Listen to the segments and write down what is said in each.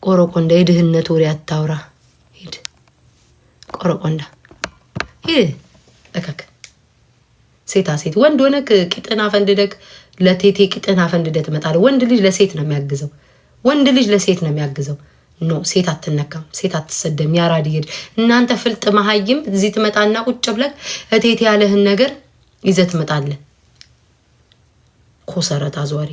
ቆረቆንዳ፣ የድህነት ወሬ አታውራ። ሂድ ቆረቆንዳ፣ ሂድ እከክ። ሴታ ሴት ወንድ ሆነ ቂጥን አፈንድደክ ለቴቴ ቂጥን አፈንድደ ትመጣለህ። ወንድ ልጅ ለሴት ነው የሚያግዘው። ወንድ ልጅ ለሴት ነው የሚያግዘው። No፣ ሴት አትነካም፣ ሴት አትሰደም። ያራድ ይሄድ እናንተ ፍልጥ መሀይም እዚህ ትመጣና ቁጭ ብለህ እቴቴ ያለህን ነገር ይዘህ ትመጣለህ። ኮሰረት አዟሪ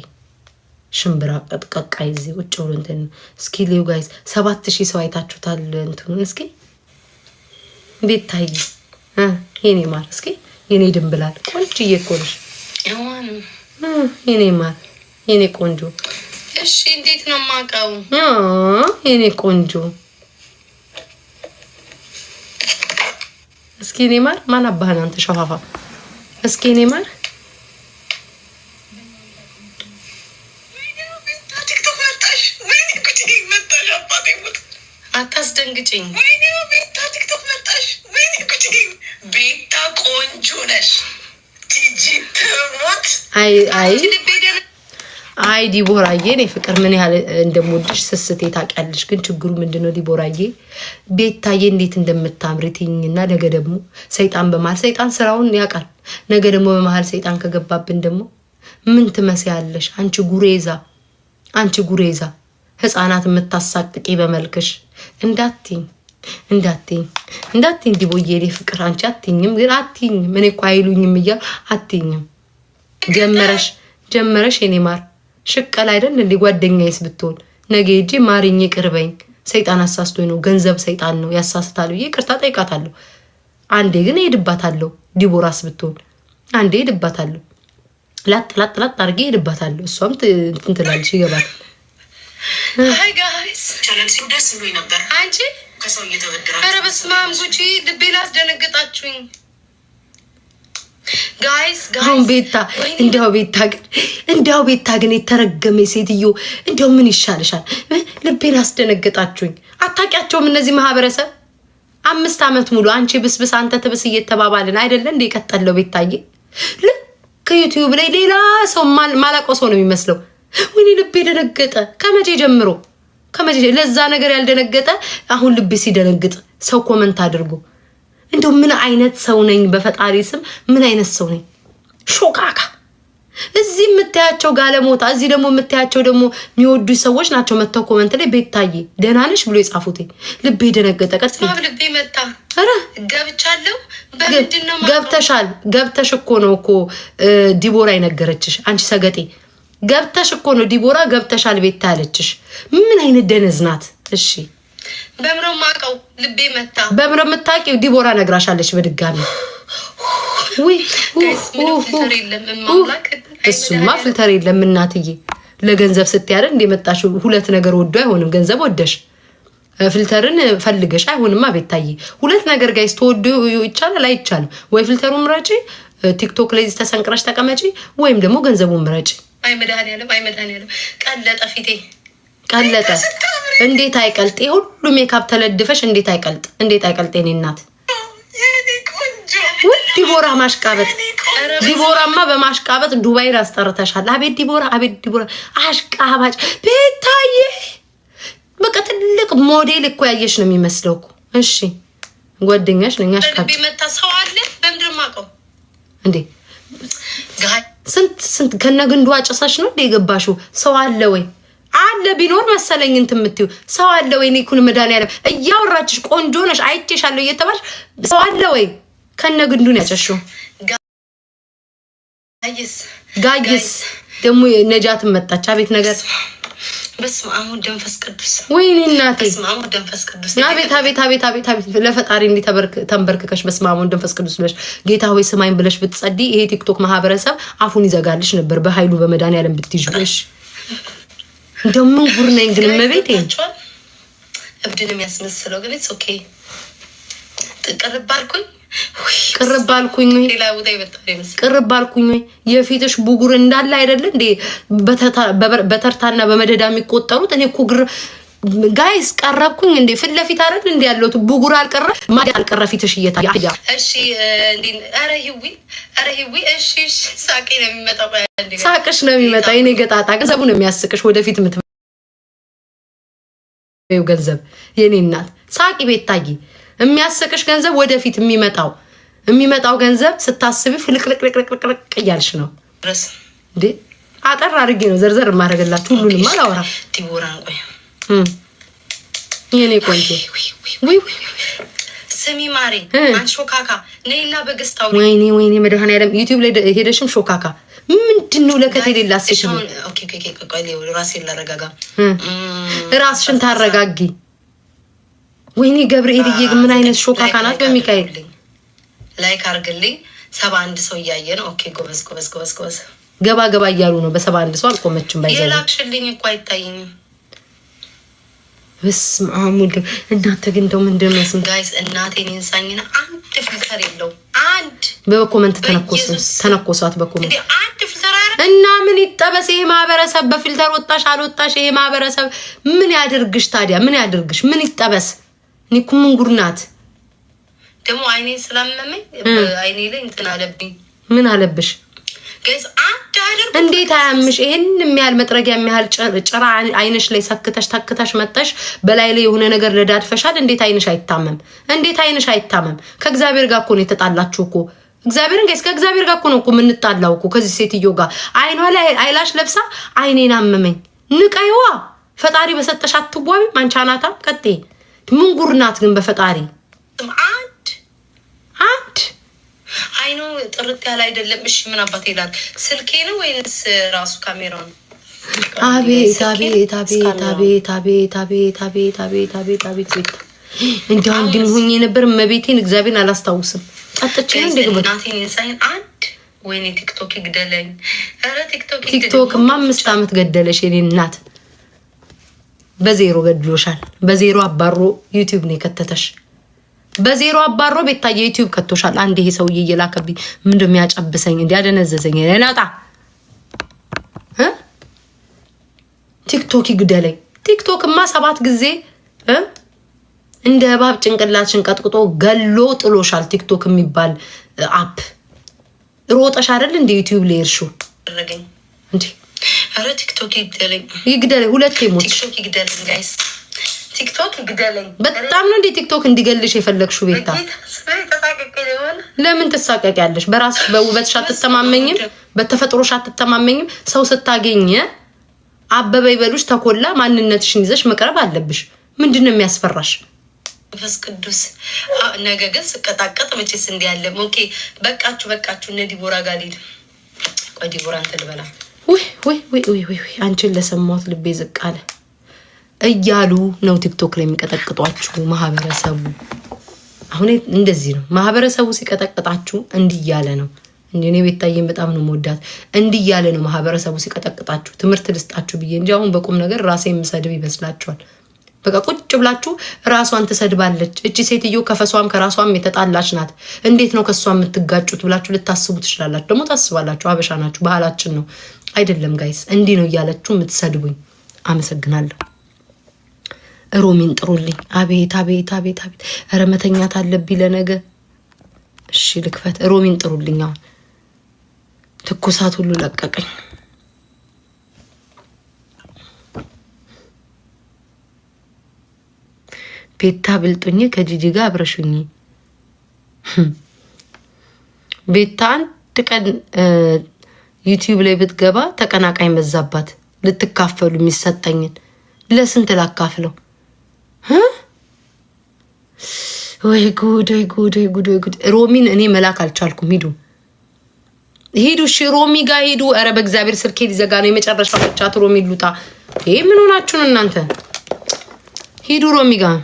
ሽምብራ ቀጥቀቃ እዚህ ቁጭ ብሎ እንትን። እስኪ ሊዩ guys፣ 7,000 ሰው አይታችሁታል። እንትኑን እስኪ ቤት ታይ የኔ ማር፣ እስኪ የኔ ድንብላል ቆንጅዬ እኮ ነሽ የኔ ማር፣ የኔ ቆንጆ። እሺ፣ እንዴት ነው የማውቀው? የኔ ቆንጆ፣ እስኪ የኔ ማር፣ ማን አባህን አንተ ሸፋፋ። እስኪ የኔ ማር። ቲክቶክ መጣሽ? ወይኔ ጉዴ መጣሽ! አባቴ ሙት። አታስደንግጭኝ። ወይኔ ቤታ ቲክቶክ መጣሽ! ወይኔ ጉዴ ቤታ፣ ቆንጆ ነሽ። ቲጂ ትሙት። አይ አይ። ልቤ ደነ አይ ዲቦራዬ፣ እኔ ፍቅር ምን ያህል እንደምወድሽ ስስቴ ታውቂያለሽ። ግን ችግሩ ምንድነው ዲቦራዬ፣ ቤታዬ እንዴት እንደምታምሪ ትይኝና ነገ ደግሞ ሰይጣን በመሀል፣ ሰይጣን ስራውን ያውቃል። ነገ ደግሞ በመሀል ሰይጣን ከገባብን ደግሞ ምን ትመስያለሽ? አንቺ ጉሬዛ፣ አንቺ ጉሬዛ፣ ህፃናት የምታሳቅቂ በመልክሽ እንዳትኝ፣ እንዳትኝ፣ እንዳትኝ ዲቦዬ፣ እኔ ፍቅር አንቺ አትኝም፣ ግን አትኝም። እኔ እኮ አይሉኝም እያሉ አትኝም። ጀመረሽ ጀመረሽ የኔ ማር፣ ሽቀል አይደል እንዴ? ጓደኛዬስ ብትሆን ነገ ሄጄ ማሪኝ ቅርበኝ ሰይጣን አሳስቶኝ ነው፣ ገንዘብ ሰይጣን ነው ያሳስታል ብዬ ይቅርታ ጠይቃታለሁ። አንዴ ግን እሄድባታለሁ። ዲቦራስ ብትሆን አንዴ እሄድባታለሁ። ላጥ ላጥ ላጥ አድርጌ እሄድባታለሁ። እሷም እንትን ትላለች፣ ይገባታል። Hi guys። ይቻላል ሲሉ ደስ ብሎኝ ነበር። አንቺ ከሰው እየተበደረ ኧረ በስመ አብ ጉቺ፣ ልቤን አስደነገጣችሁኝ። Guys። አሁን ቤታ፣ እንዲያው ቤታ ግን፣ እንዲያው ቤታ ግን የተረገመ ሴትዮ፣ እንዲያው ምን ይሻልሻል? ልቤን አስደነገጣችሁኝ። አታውቂያቸውም እነዚህ ማህበረሰብ 5 ዓመት ሙሉ አንቺ ብስብስ አንተ ትብስ እየተባባልን አይደለ እንደ የቀጠለው? ቤታዬ ልክ ዩቲዩብ ላይ ሌላ ሰው፣ ማላውቀው ሰው ነው የሚመስለው። ወይኔ ልቤ ደነገጠ። ከመቼ ጀምሮ፣ ከመቼ ለዛ ነገር ያልደነገጠ አሁን ልቤ ሲደነግጥ ሰው comment አድርጎ እንደው ምን አይነት ሰው ነኝ? በፈጣሪ ስም ምን አይነት ሰው ነኝ? ሾካካ እዚህ የምታያቸው ጋለሞታ፣ እዚህ ደግሞ የምታያቸው ደግሞ የሚወዱ ሰዎች ናቸው። መጥተው comment ላይ ቤታዬ ደህና ነሽ ብሎ የጻፉት ልቤ ደነገጠ። ቀጥ በስመ አብ ልቤ መታ። ኧረ ገብቻለሁ። በምንድን ነው የማውቀው? ገብተሻል። ገብተሽ እኮ ነው እኮ ዲቦራ የነገረችሽ። አንቺ ሰገጤ፣ ገብተሽ እኮ ነው ዲቦራ ገብተሻል ቤታ ያለችሽ። ምን አይነት ደነዝ ናት? እሺ። በምነው የማውቀው? ልቤ መታ። በምን የምታውቂው? ዲቦራ ነግራሻለች በድጋሚ። ውይ! Guys፣ ምንም filter የለም። ማምላክ። እሱማ filter የለም እናትዬ። ለገንዘብ ስትያለ እንደመጣሽው ሁለት ነገር ወዶ አይሆንም። ገንዘብ ወደሽ filter ን ፈልገሽ አይሆንማ ቤታዬ። ሁለት ነገር guys ተወዶ ይቻላል? አይቻልም። ወይ filter ኡን ምረጪ፣ ቲክቶክ ላይ ተሰንቅረሽ ተቀመጪ፣ ወይም ደግሞ ገንዘቡን ምረጪ። አይ መድኃኒዓለም፣ አይ መድኃኒዓለም፣ ቀለጠ ፊቴ። ቀለጠ። እንዴት አይቀልጥ? የሁሉ ሜካፕ ተለድፈሽ እንዴት አይቀልጥ? እንዴት አይቀልጥ? የኔ እናት። የኔ ቆንጆ። ውይ ዲቦራ ማሽቃበጥ! ዲቦራማ በማሽቃበጥ ዱባይን አስጠርተሻል። አቤት ዲቦራ፣ አቤት ዲቦራ አሽቃባጭ። ቤታዬ በቃ ትልቅ ሞዴል እኮ ያየሽ ነው የሚመስለው እኮ። እሺ ጓደኛሽ ነኝ። አሽቃባጭ። ልቤ መታ። ሰው አለ? በምንድን ነው የማውቀው? እንዴ! Guy ስንት ስንት ከነ ግንዱ አጭሰሽ ነው እንደ የገባሽው? ሰው አለ ወይ? አለ ቢኖር መሰለኝ እንትን የምትይው። ሰው አለ ወይ? እኔ እኮ መድኃኒዓለም እያወራችሽ ቆንጆ ነሽ አይቼሻለሁ እየተባልሽ ሰው አለ ወይ? ከነ ግንዱ ነው ያጨሽው። Guys። Guys፣ ደግሞ ነጃትን መጣች። አቤት ነገር! በስመ አብ ወወልድ ወመንፈስ ቅዱስ። ወይኔ እናቴ! በስመ አብ ወወልድ ወመንፈስ ቅዱስ። አቤት አቤት አቤት አቤት አቤት! ለፈጣሪ እንዲህ ተንበርክከሽ በስመ አብ ወወልድ ወመንፈስ ቅዱስ ብለሽ ጌታ ሆይ ስማኝ ብለሽ ብትጸልይ ይሄ ቲክቶክ ማህበረሰብ አፉን ይዘጋልሽ ነበር። በኃይሉ በመድኃኒዓለም ብትይዥ። እሺ እንደው ምን ጉር ነኝ ግን እመቤቴ። ገብታችኋል? እብድን የሚያስመስለው ግን it's okay። ቅርብ አልኩኝ። ውይ፣ ቅርብ አልኩኝ ወይ? ሌላ ቦታ የመጣ ነው ይመስል። ቅርብ አልኩኝ ወይ? የፊትሽ ብጉር እንዳለ አይደለ እንዴ በተርታና በመደዳ የሚቆጠሩት? እኔ እኮ ግር guys፣ ቀረብኩኝ እንዴ? ፊት ለፊት አይደል እንዴ ያለሁት? ብጉር አልቀረ ማዲ አልቀረ ፊትሽ እየታየ። እሺ እንዴ፣ ኧረ ሂዊ፣ ኧረ ሂዊ፣ እሺ እሺ፣ ሳቄ ነው የሚመጣው። ቆይ አንዴ። ሳቅሽ ነው የሚመጣ የኔ ገጣጣ። ገንዘቡ ነው የሚያስቅሽ ወደፊት የምትመጪው። ገንዘብ የኔ እናት ሳቂ ቤታዬ፣ የሚያስቅሽ ገንዘብ ወደፊት የሚመጣው ገንዘብ ስታስቢ ፍልቅልቅልቅልቅልቅ እያልሽ ነው እንዴ። አጠር አድርጌ ነው ዘርዘር የማደርግላችሁ፣ ሁሉንም አላወራም። ዲቦራን ቆይ የኔ ቆንጆ ስሚ ማሬ፣ አንቺ ሾካካ ነይና በገዝታው። ወይኔ ወይኔ፣ መድኃኒዓለም፣ ዩቲዩብ ላይ ሄደሽም ሾካካ ምንድን ነው? ለከት የሌላት ሴት። ራሴን ላረጋጋ። ራስሽን ታረጋጊ። ወይኔ ገብርኤልዬ፣ ምን አይነት ሾካካ ናት? በሚካኤል። Like አርግልኝ። 71 ሰው እያየ ነው። Okay፣ ጎበዝ ጎበዝ ጎበዝ ጎበዝ። ገባ ገባ እያሉ ነው። በ71 ሰው አልቆመችም። ባይዘ የላክሽልኝ እኮ አይታየኝም። በስመ አብ ወልድ። እናንተ ግን እንደው ምንድን ነው ስም Guys፣ እናቴን ይንሳኝና አንድ filter የለው፣ አንድ። በ comment ተነኮሱ፣ ተነኮሷት በ comment። አንድ filter። እና ምን ይጠበስ ይሄ ማህበረሰብ? በ filter ወጣሽ አልወጣሽ ይሄ ማህበረሰብ ምን ያድርግሽ ታዲያ? ምን ያድርግሽ? ምን ይጠበስ? እኔ እኮ ምን ጉድ ናት። ደግሞ አይኔን ስላመመኝ አይኔ ላይ እንትን አለብኝ። ምን አለብሽ? Guys፣ አንድ አደርጉ። እንዴት አያምሽ? ይሄን የሚያህል መጥረጊያ የሚያህል ጭራ አይንሽ ላይ ሰክተሽ ተክተሽ መጠሽ በላይ ላይ የሆነ ነገር ለዳድፈሻል። እንዴት አይንሽ አይታመም? እንዴት አይንሽ አይታመም? ከእግዚአብሔር ጋር እኮ ነው የተጣላችሁ እኮ። እግዚአብሔርን guys፣ ከእግዚአብሔር ጋር እኮ ነው እኮ የምንጣላው እኮ ከዚህ ሴትዮ ጋር። አይኗ ላይ eyelash ለብሳ አይኔን አመመኝ። ንቀይዋ፣ ፈጣሪ በሰጠሽ አትዋቢም? አንቺ አናታም ቀጤ ምን ጉር ናት ግን በፈጣሪ። አንድ። አንድ። አይኑ ጥርት ያለ አይደለም። እሺ ምን አባቴ ይላል? ስልኬ ነው ወይንስ ራሱ ካሜራው ነው? አቤት አቤት አቤት አቤት አቤት አቤት አቤት አቤት አቤት አቤት ቤት፣ እንዲያው እንዲህ ሆኜ ነበር። እመቤቴን እግዚአብሔርን አላስታውስም። ጠጥቼ ነው እንደ ግብር። እናቴን ይንሳኝ አንድ። ወይኔ ቲክቶክ ይግደለኝ። ኧረ ቲክቶክ። ቲክቶክማ 5 ዓመት ገደለሽ የኔ እናት። በዜሮ ገድሎሻል። በዜሮ አባሮ ዩቲዩብ ነው የከተተሽ። በዜሮ አባሮ ቤታዬ ዩቲዩብ ከቶሻል። አንድ ይሄ ሰውዬ እየላከብኝ ምንድን ነው የሚያጨብሰኝ? እንዲያደነዘዘኝ ናጣ። ቲክቶክ ይግደለኝ። ቲክቶክማ 7 ጊዜ እንደ እባብ ጭንቅላትሽን ቀጥቅጦ ገሎ ጥሎሻል። ቲክቶክ የሚባል app ሮጠሽ አይደል እንደ ዩቲዩብ ላይ እርሹ። አደረገኝ። እንዴ። ኧረ ቲክቶክ ይግደለኝ። ይግደለኝ። ሁለቴ ሞት። ቲክቶክ ይግደለኝ guys፣ ቲክቶክ ይግደለኝ። በጣም ነው እንዴ ቲክቶክ እንዲገልሽ የፈለግሽው ቤታ? ለምን ትሳቀቂያለሽ? በራስሽ በውበትሽ አትተማመኝም? በተፈጥሮሽ አትተማመኝም? ሰው ስታገኘ አበበ ይበሉሽ ተኮላ ማንነትሽን ይዘሽ መቅረብ አለብሽ። ምንድን ነው የሚያስፈራሽ? መንፈስ ቅዱስ፣ ነገ ግን ስቀጣቀጥ መቼስ እንዲህ ያለ። Okay፣ በቃችሁ በቃችሁ። እነ ዲቦራ ጋር ልሂድ። ቆይ ዲቦራ እንትን ልበላ። ውይ ውይ ውይ ውይ ውይ፣ አንቺን ለሰማሁት ልቤ ዝቅ አለ እያሉ ነው ቲክቶክ ላይ የሚቀጠቅጧችሁ ማህበረሰቡ። አሁን እንደዚህ ነው ማህበረሰቡ ሲቀጠቅጣችሁ፣ እንዲህ እያለ ነው። እንዲ እኔ ቤታዬን በጣም ነው መወዳት። እንዲህ እያለ ነው ማህበረሰቡ ሲቀጠቅጣችሁ። ትምህርት ልስጣችሁ ብዬ እንጂ አሁን በቁም ነገር ራሴ የምሰድብ ይመስላችኋል። በቃ ቁጭ ብላችሁ ራሷን ትሰድባለች እቺ ሴትዮ፣ ከፈሷም ከራሷም የተጣላች ናት። እንዴት ነው ከእሷ የምትጋጩት ብላችሁ ልታስቡ ትችላላችሁ። ደግሞ ታስባላችሁ። አበሻ ናችሁ፣ ባህላችን ነው። አይደለም guys፣ እንዲህ ነው እያለችሁ የምትሰድቡኝ። አመሰግናለሁ። ሮሚን ጥሩልኝ። አቤት አቤት አቤት አቤት! ኧረ መተኛት አለብኝ ለነገ። እሺ ልክፈት። ሮሚን ጥሩልኝ። አሁን ትኩሳት ሁሉ ለቀቀኝ። ቤታ ብልጡኝ ከጂጂ ጋር አብረሹኝ። ቤታ አንድ ቀን ዩቲዩብ ላይ ብትገባ ተቀናቃኝ በዛባት። ልትካፈሉ የሚሰጠኝን ለስንት ላካፍለው? ወይ ጉድ፣ ወይ ጉድ፣ ወይ ጉድ፣ ወይ ጉድ! ሮሚን እኔ መላክ አልቻልኩም። ሂዱ ሂዱ፣ እሺ ሮሚ ጋር ሂዱ። ኧረ በእግዚአብሔር ስልኬ ሊዘጋ ነው። የመጨረሻ ብቻት ሮሚ ሉጣ። ይሄ ምን ሆናችሁ ነው እናንተ? ሂዱ ሮሚ ጋር።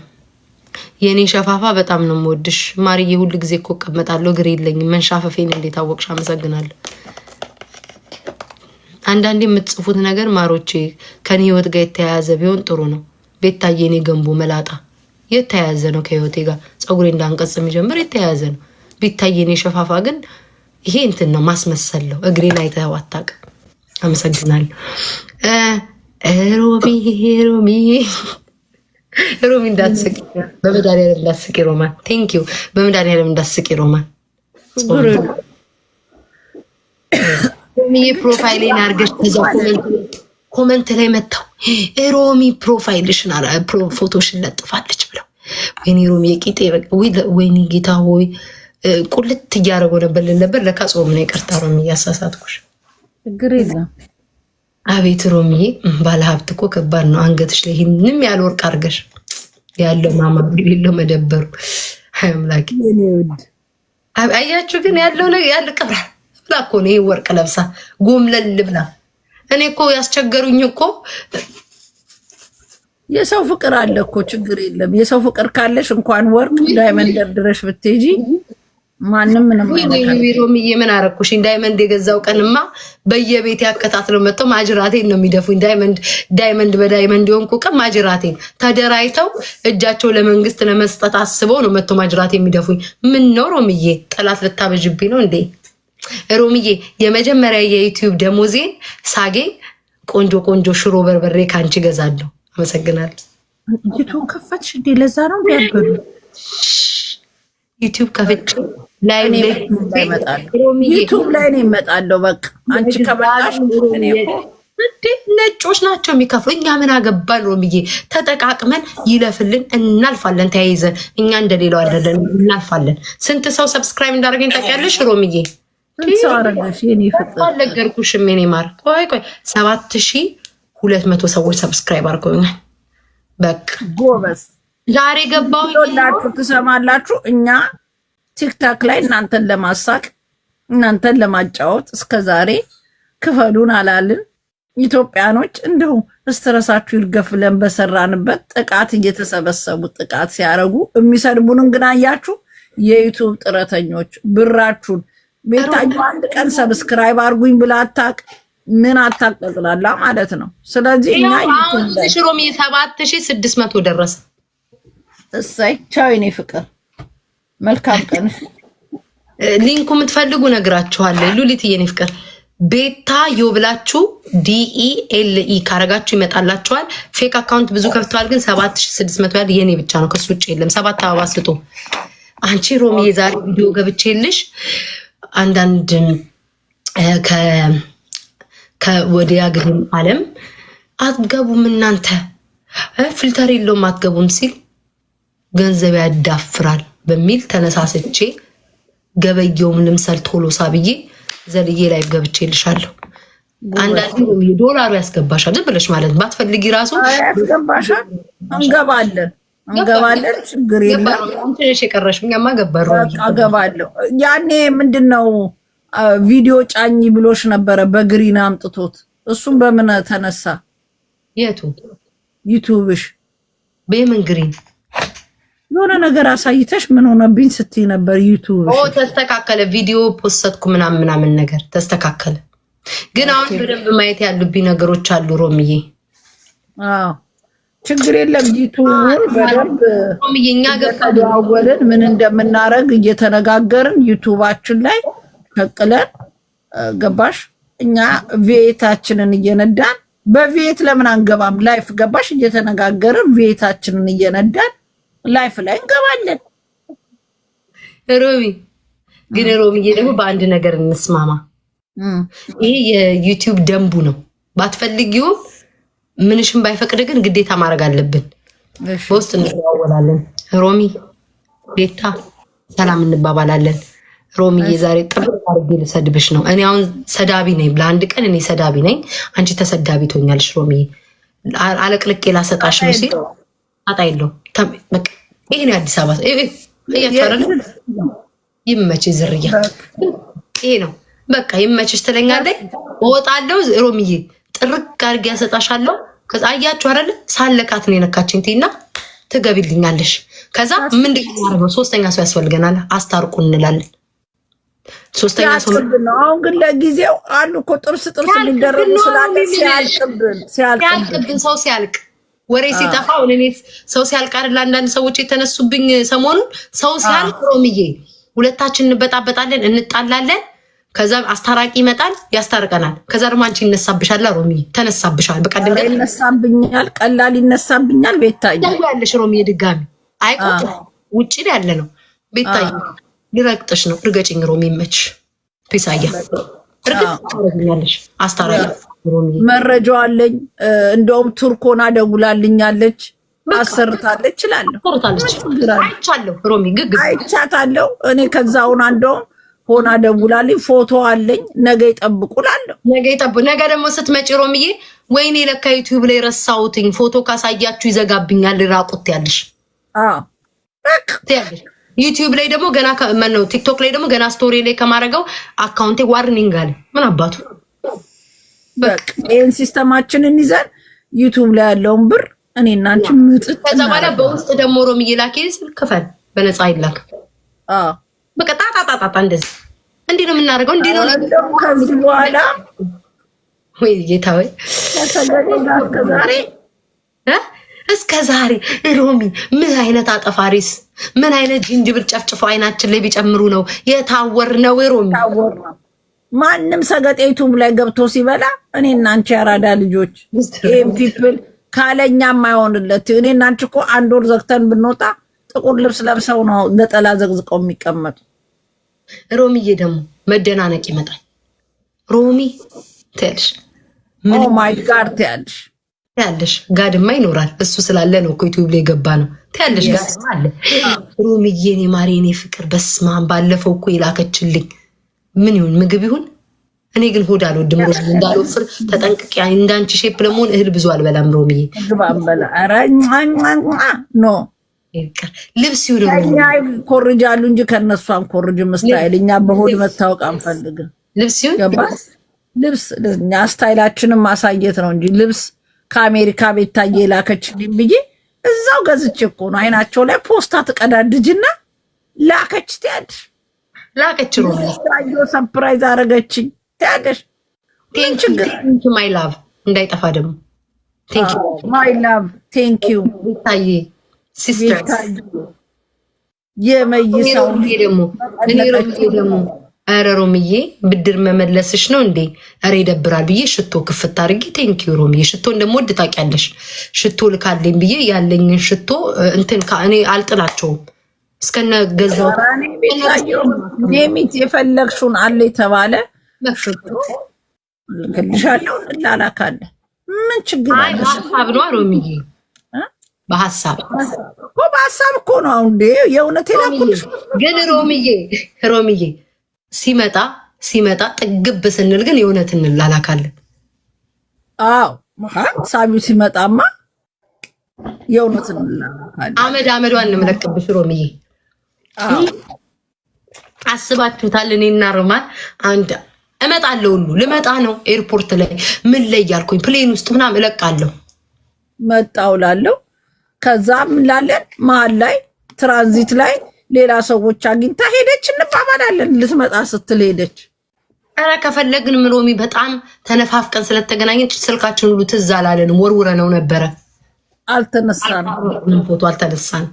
የእኔ ሸፋፋ በጣም ነው የምወድሽ ማርዬ። ሁል ጊዜ እኮ እቀመጣለሁ፣ እግር የለኝም። መንሻፈፌን እንዴት አወቅሽ? አመሰግናለሁ። አንዳንዴ የምትጽፉት ነገር ማሮቼ ከኔ ህይወት ጋር የተያያዘ ቢሆን ጥሩ ነው። ቤታዬ የኔ ገንቦ መላጣ የተያያዘ ነው ከህይወቴ ጋር። ፀጉሬ እንዳንቀጽ የሚጀምር የተያያዘ ነው። ቤታዬ የኔ ሸፋፋ ግን ይሄ እንትን ነው፣ ማስመሰል ነው። እግሬን አይተኸው አታውቅም። አመሰግናለሁ። ሮሚ ሮሚ ሮሚ፣ እንዳትስቂ በመድኃኒዓለም እንዳትስቂ ሮማን። Thank you። በመድኃኒዓለም እንዳትስቂ ሮማን። ሮሚዬ profile ኤን አድርገሽ ከዛ Comment ላይ መጥተው ሮሚ profile ሽን ፎቶሽን ለጥፋለች ብለው፣ ወይኔ ሮሚ የቂጤ፣ ወይኔ ጌታ ሆይ፣ ቁልት እያደረገው ነበር ልል ነበር። ለካ ጾም ነው። ይቅርታ ሮሚ፣ እያሳሳትኩሽ። ችግር የለም። አቤት ሮሚዬ፣ ባለሀብት እኮ ከባድ ነው። አንገትሽ ላይ ይህንም ያህል ወርቅ አድርገሽ ያለው ማማ የሌለው መደበሩ። አምላኬ፣ አያችሁ ግን ያለው ያለ ቅብራ ብላ እኮ ነው ይህ ወርቅ ለብሳ ጎምለል ብላ። እኔ እኮ ያስቸገሩኝ እኮ የሰው ፍቅር አለ እኮ፣ ችግር የለም። የሰው ፍቅር ካለሽ እንኳን ወርቅ diamond ደርድረሽ ብትሄጂ ማንም ምንም። ሮሚዬ ምን አረኩሽ? Diamond የገዛው ቀንማ በየቤት ያከታትለው መጥተው ማጅራቴን ነው የሚደፉኝ። Diamond diamond በ diamond የሆንኩ ቀን ማጅራቴን ተደራጅተው እጃቸው ለመንግስት ለመስጠት አስበው ነው መጥተው ማጅራቴን የሚደፉኝ። ምን ነው ሮሚዬ፣ ጠላት ልታበዥብኝ ነው እንዴ? ሮሚዬ፣ የመጀመሪያ የ YouTube ደሞዜን ሳገኝ ቆንጆ ቆንጆ ሽሮ በርበሬ ከአንቺ ገዛለሁ። አመሰግናለሁ። YouTube ከፈትሽ እንዴ? ለዛ ነው ያበዱ። YouTube ከፍቼ ላይ YouTube ላይ ነው እመጣለሁ። በቃ አንቺ ከመጣሽ እኔ እኮ እንዴ ነጮች ናቸው የሚከፍሉ። እኛ ምን አገባን? ሮምዬ፣ ተጠቃቅመን ይለፍልን፣ እናልፋለን። ተያይዘን እኛ እንደሌላው አይደለን፣ እናልፋለን። ስንት ሰው subscribe እንዳደረገኝ ታውቂያለሽ ሮምዬ? ስንት ሰው አደረገሽ የኔ ፍቅር? አልነገርኩሽም የኔ ማር። ቆይ ቆይ፣ 7200 ሰዎች subscribe አድርገውኛል። በቃ ጎበዝ። ዛሬ ገባሁ። ላችሁ ትሰማላችሁ። እኛ TikTok ላይ እናንተን ለማሳቅ፣ እናንተን ለማጫወት እስከ ዛሬ ክፈሉን አላልን። ኢትዮጵያኖች እንዲሁ stress ኣችሁ ይርገፍ ብለን በሰራንበት ጥቃት እየተሰበሰቡ ጥቃት ሲያደርጉ የሚሰድቡንን ግን አያችሁ። የ YouTube ጥረተኞች ብራችሁን፣ ቤታዩ አንድ ቀን subscribe አርጉኝ ብላ አታውቅ፣ ምን አታውቅ፣ ጠቅላላ ማለት ነው። ስለዚህ እኛ ሽሮም 7600 ደረሰ። እሰይ፣ ቻው የኔ ፍቅር፣ መልካም ቀን። Link ኡ የምትፈልጉ ነግራችኋለሁ። ሉሊት የኔ ፍቅር፣ ቤታ ዮ ብላችሁ DELE ካረጋችሁ ይመጣላችኋል። Fake account ብዙ ከፍተዋል፣ ግን 7600 ያህል የኔ ብቻ ነው፣ ከሱ ውጭ የለም። ሰባት አበባ ስጡ። አንቺ ሮሚ፣ የዛሬ ቪዲዮ ገብቼልሽ አንዳንድ ከወዲያ ግድም አለም አትገቡም እናንተ፣ filter የለውም አትገቡም ሲል ገንዘብ ያዳፍራል በሚል ተነሳስቼ ገበየውም ልምሰል ቶሎሳ ብዬ ዘልዬ ላይ ገብቼልሻለሁ። አንዳንድ ዶላሩ ያስገባሻል ዝም ብለሽ ማለት ባትፈልጊ ራሱ። ያስገባሻል። እንገባለን እንገባለን፣ ችግር የለም። አንቺ ነሽ የቀረሽ፣ እኛማ ገባሩ። እገባለሁ። ያኔ ምንድን ነው ቪዲዮ ጫኝ ብሎሽ ነበረ በ green አምጥቶት፣ እሱም በምን ተነሳ? የቱ? YouTube ሽ። በምን green? የሆነ ነገር አሳይተሽ ምን ሆነብኝ ስትይ ነበር YouTube ሽ። ተስተካከለ። ቪዲዮ post ኩ ምናምን ምናምን ነገር ተስተካከለ። ግን አሁን በደንብ ማየት ያሉብኝ ነገሮች አሉ ሮምዬ። አዎ፣ ችግር የለም። YouTube ኡን በደንብ ሮምዬ፣ እኛ እየተደዋወልን ምን እንደምናረግ እየተነጋገርን YouTube ኣችን ላይ ሸቅለን፣ ገባሽ? እኛ V8 ኣችንን እየነዳን በ V8 ለምን አንገባም? Live ገባሽ? እየተነጋገርን V8 ኣችንን እየነዳን live ላይ እንገባለን። ሮሚ ግን ሮሚዬ ደግሞ በአንድ ነገር እንስማማ። ይሄ የ YouTube ደንቡ ነው። ባትፈልጊውም ምንሽም ባይፈቅድ ግን ግዴታ ማድረግ አለብን። በውስጥ እንደዋወላለን። ሮሚ፣ ቤታ፣ ሰላም እንባባላለን። ሮሚዬ፣ ዛሬ ጥሩ አድርጌ ልሰድብሽ ነው። እኔ አሁን ሰዳቢ ነኝ። ለአንድ ቀን እኔ ሰዳቢ ነኝ፣ አንቺ ተሰዳቢ ትሆኛለሽ። ሮሚዬ፣ አለቅልቄ ላሰጣሽ ነው ሲል ጣጣ የለውም። ይሄ ነው አዲስ አበባ። ይመችሽ ዝርያ፣ ይሄ ነው በቃ፣ ይመችሽ ትለኛለች። እወጣለሁ ሮሚዬ፣ ጥርቅ አድርጌ ያሰጣሻለሁ። ከዛ አያችሁ አይደለ ሳለካት ነው የነካችኝ ትይና ትገቢልኛለሽ። ከዛ ምንድን ነው የማደርገው? ሶስተኛ ሰው ያስፈልገናል፣ አስታርቁ እንላለን። ሶስተኛ ሰው ነው። አሁን ግን ለጊዜው አሉ እኮ ጥርስ ጥርስ የሚደረጉ ስላለ ሲያልቅብን ሲያልቅብን፣ ሰው ሲያልቅ፣ ወሬ ሲጠፋ፣ አሁን እኔ ሰው ሲያልቅ አይደል አንዳንድ ሰዎች የተነሱብኝ ሰሞኑን። ሰው ሲያልቅ ሮምዬ ሁለታችን እንበጣበጣለን፣ እንጣላለን። ከዛ አስታራቂ ይመጣል፣ ያስታርቀናል። ከዛ ደግሞ አንቺ ይነሳብሻል፣ ሮምዬ ተነሳብሻል። በቃ ድንገት ይነሳብኛል፣ ቀላል ይነሳብኛል። ቤታዬ ያለሽ ሮምዬ ድጋሚ አይቆጥም፣ ውጭ ያለ ነው ቤታዬ። ሊረግጥሽ ነው። ርገጭኝ ሮሚ፣ ይመችሽ። ፒሳያ። እርግጥ ታደርጊኛለሽ። አስታራቂ ሮሚዬ። መረጃው አለኝ። እንደውም ቱርኮና ደውላልኛለች፣ አሰርታለች እላለሁ። አሰርታለች። አይቻለሁ ሮሚ ግግ አይቻታለሁ። እኔ ከዛውን እንደውም ሆና ደውላልኝ፣ ፎቶ አለኝ። ነገ ይጠብቁ እላለሁ። ነገ ይጠብቁ። ነገ ደግሞ ስትመጪ ሮሚዬ፣ ወይኔ ለካ ዩቲዩብ ላይ ረሳሁትኝ፣ ፎቶ ካሳያችሁ ይዘጋብኛል፣ ራቁት ያለሽ ያለሽ። ዩቲዩብ ላይ ደግሞ ገና ነው፣ ቲክቶክ ላይ ደግሞ ገና story ላይ ከማድረገው account ኤ warning አለ። ምን አባቱ። በቃ ይህን system ኣችንን ይዘን ዩቲዩብ ላይ ያለውን ብር እኔ እና አንቺ ምጥጥ። ከዛ በኋላ በውስጥ ደግሞ ሮሚዬ ላኪ ስል ክፈል፣ በነፃ አይላክ። በቃ ጣጣጣጣ እንደዚህ እንዲህ ነው የምናደርገው። እንዲህ ነው። ከዚህ በኋላ ወይ ጌታ ወይ። እስከዛሬ እስከ ዛሬ ሮሚ ምን አይነት አጠፋሪስ፣ ምን አይነት ጅንጅብል ጨፍጭፈው አይናችን ላይ ቢጨምሩ ነው የታወር ነው ሮሚ? ታወር ነው። ማንም ሰገጤ ዩቱብ ላይ ገብቶ ሲበላ እኔ እና አንቺ ያራዳ ልጆች ይህም people ካለኛ የማይሆንለት፣ እኔ እና አንቺ እኮ አንድ ወር ዘግተን ብንወጣ ጥቁር ልብስ ለብሰው ነው ነጠላ ዘቅዝቀው የሚቀመጡ። ሮሚዬ ደግሞ መደናነቅ ይመጣል። ሮሚ ትያለሽ። Oh my God ትያለሽ። ትያለሽ። God ማ ይኖራል። እሱ ስላለ ነው እኮ ዩቲዩብ ላይ የገባ ነው ትያለሽ። God ማ አለ። ሮሚዬ፣ እኔ ማሬ፣ እኔ ፍቅር፣ በስመ አብ፣ ባለፈው እኮ የላከችልኝ ምን ይሁን ምግብ ይሁን፣ እኔ ግን ሆድ አልወድም ሮሚ፣ እንዳልወፍር ተጠንቅቄ እንዳንቺ shape ለመሆን እህል ብዙ አልበላም ሮሚዬ። ምግብ አንበላ። ኧረ no። ልብስ ይሁን። ከእኛ ኮርጃሉ እንጂ ከእነሱ አንኮርጅም። Style እኛ በሆድ መታወቅ አንፈልግም። ልብስ ይሁን። ገባሽ? ልብስ እኛ style ኣችንን ማሳየት ነው እንጂ ልብስ ከአሜሪካ ቤታዬ ላከችልኝ ብዬ እዛው ገዝቼ እኮ ነው። አይናቸው ላይ ፖስታ ትቀዳድጅና ላከች ትያለሽ። ላከች ሮሚ። Surprise አረገችኝ ትያለሽ። ምን ችግር? My love እንዳይጠፋ ደግሞ። My love, thank you. ቤታዬ sister። የመይሳው ደግሞ እኔ ሮሚዬ ደግሞ ኧረ ሮሚዬ ብድር መመለስሽ ነው እንዴ? ኧረ ይደብራል ብዬ ሽቶ ክፍት አድርጌ thank you ሮሚዬ፣ ሽቶ እንደምወድ ታውቂያለሽ። ሽቶ ልካለኝ ብዬ ያለኝን ሽቶ እንትን እኔ አልጥላቸውም እስከነ ገዛው። ኔሚት የፈለግሽውን አለ የተባለ ሽቶ ልክልሻለሁ፣ እንላላካለን። ምን ችግር አለ? በሀሳብ ነው ሮሚዬ፣ በሀሳብ። እኮ በሀሳብ እኮ ነው። አሁን እንዴ የእውነት የላኩልሽ። ግን ሮሚዬ፣ ሮሚዬ ሲመጣ ሲመጣ ጥግብ ስንል ግን የእውነት እንላላካለን። አዎ፣ ሳቢው ሲመጣማ የእውነት እንላላካለን። አመድ አመዷን እንመለቅብሽ ሮሚዬ። አስባችሁታል? እኔና ሮማን አንድ እመጣለሁ፣ ሁሉ ልመጣ ነው። Airport ላይ ምን ላይ እያልኩኝ plane ውስጥ ምናምን እለቃለሁ። መጣው ላለው ከዛ ምን ላለን መሀል ላይ ትራንዚት ላይ ሌላ ሰዎች አግኝታ ሄደች እንባባላለን። ልትመጣ ስትል ሄደች። ኧረ ከፈለግን ሮሚ በጣም ተነፋፍቀን ስለተገናኘን ስልካችን ሁሉ ትዝ አላለንም። ወርውረ ነው ነበረ። አልተነሳንም። ፎቶ አልተነሳንም።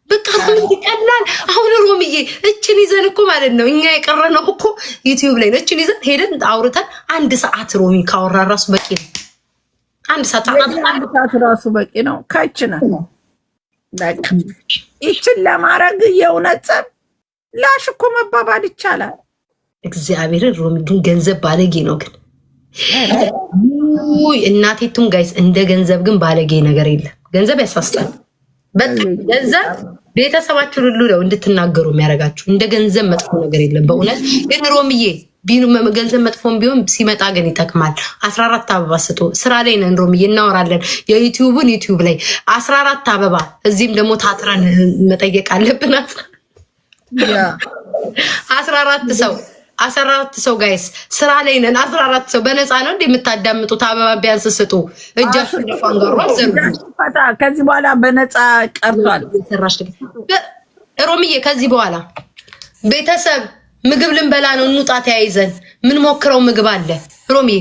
በቃ ሮሚ ይቀላል። አሁን ሮሚዬ እችን ይዘን እኮ ማለት ነው፣ እኛ የቀረነው እኮ ዩቲዩብ ላይ ነው። እችን ይዘን ሄደን አውርተን አንድ ሰዓት ሮሚ ካወራ ራሱ በቂ ነው። አንድ ሰዓት። አንድ ሰዓት ራሱ በቂ ነው። ከችነ ይችን ለማድረግ የእውነት ጸብ ላሽ እኮ መባባል ይቻላል። እግዚአብሔርን ሮሚ ግን ገንዘብ ባለጌ ነው። ግን ውይ እናቴቱን guys፣ እንደ ገንዘብ ግን ባለጌ ነገር የለም። ገንዘብ ያሳስታል። በጣም ገንዘብ ቤተሰባችሁን ሁሉ ነው እንድትናገሩ የሚያደርጋችሁ። እንደ ገንዘብ መጥፎ ነገር የለም። በእውነት ግን ሮምዬ ገንዘብ መጥፎም ቢሆን ሲመጣ ግን ይጠቅማል። 14 አበባ ስጡ። ስራ ላይ ነን ሮምዬ፣ እናወራለን። የዩቲዩቡን ዩቲዩብ ላይ 14 አበባ፣ እዚህም ደግሞ ታትረን መጠየቅ አለብን። 14 ሰው፣ 14 ሰው guys፣ ስራ ላይ ነን። 14 ሰው በነፃ ነው እንደ የምታዳምጡት። አበባ ቢያንስ ስጡ። እጃችሁ አንጋሯ። ከዚህ በኋላ በነፃ ቀርቷል። ሮምዬ ከዚህ በኋላ ቤተሰብ ምግብ ልንበላ ነው፣ እንውጣ ተያይዘን። ምን ሞክረው ምግብ አለ ሮምዬ።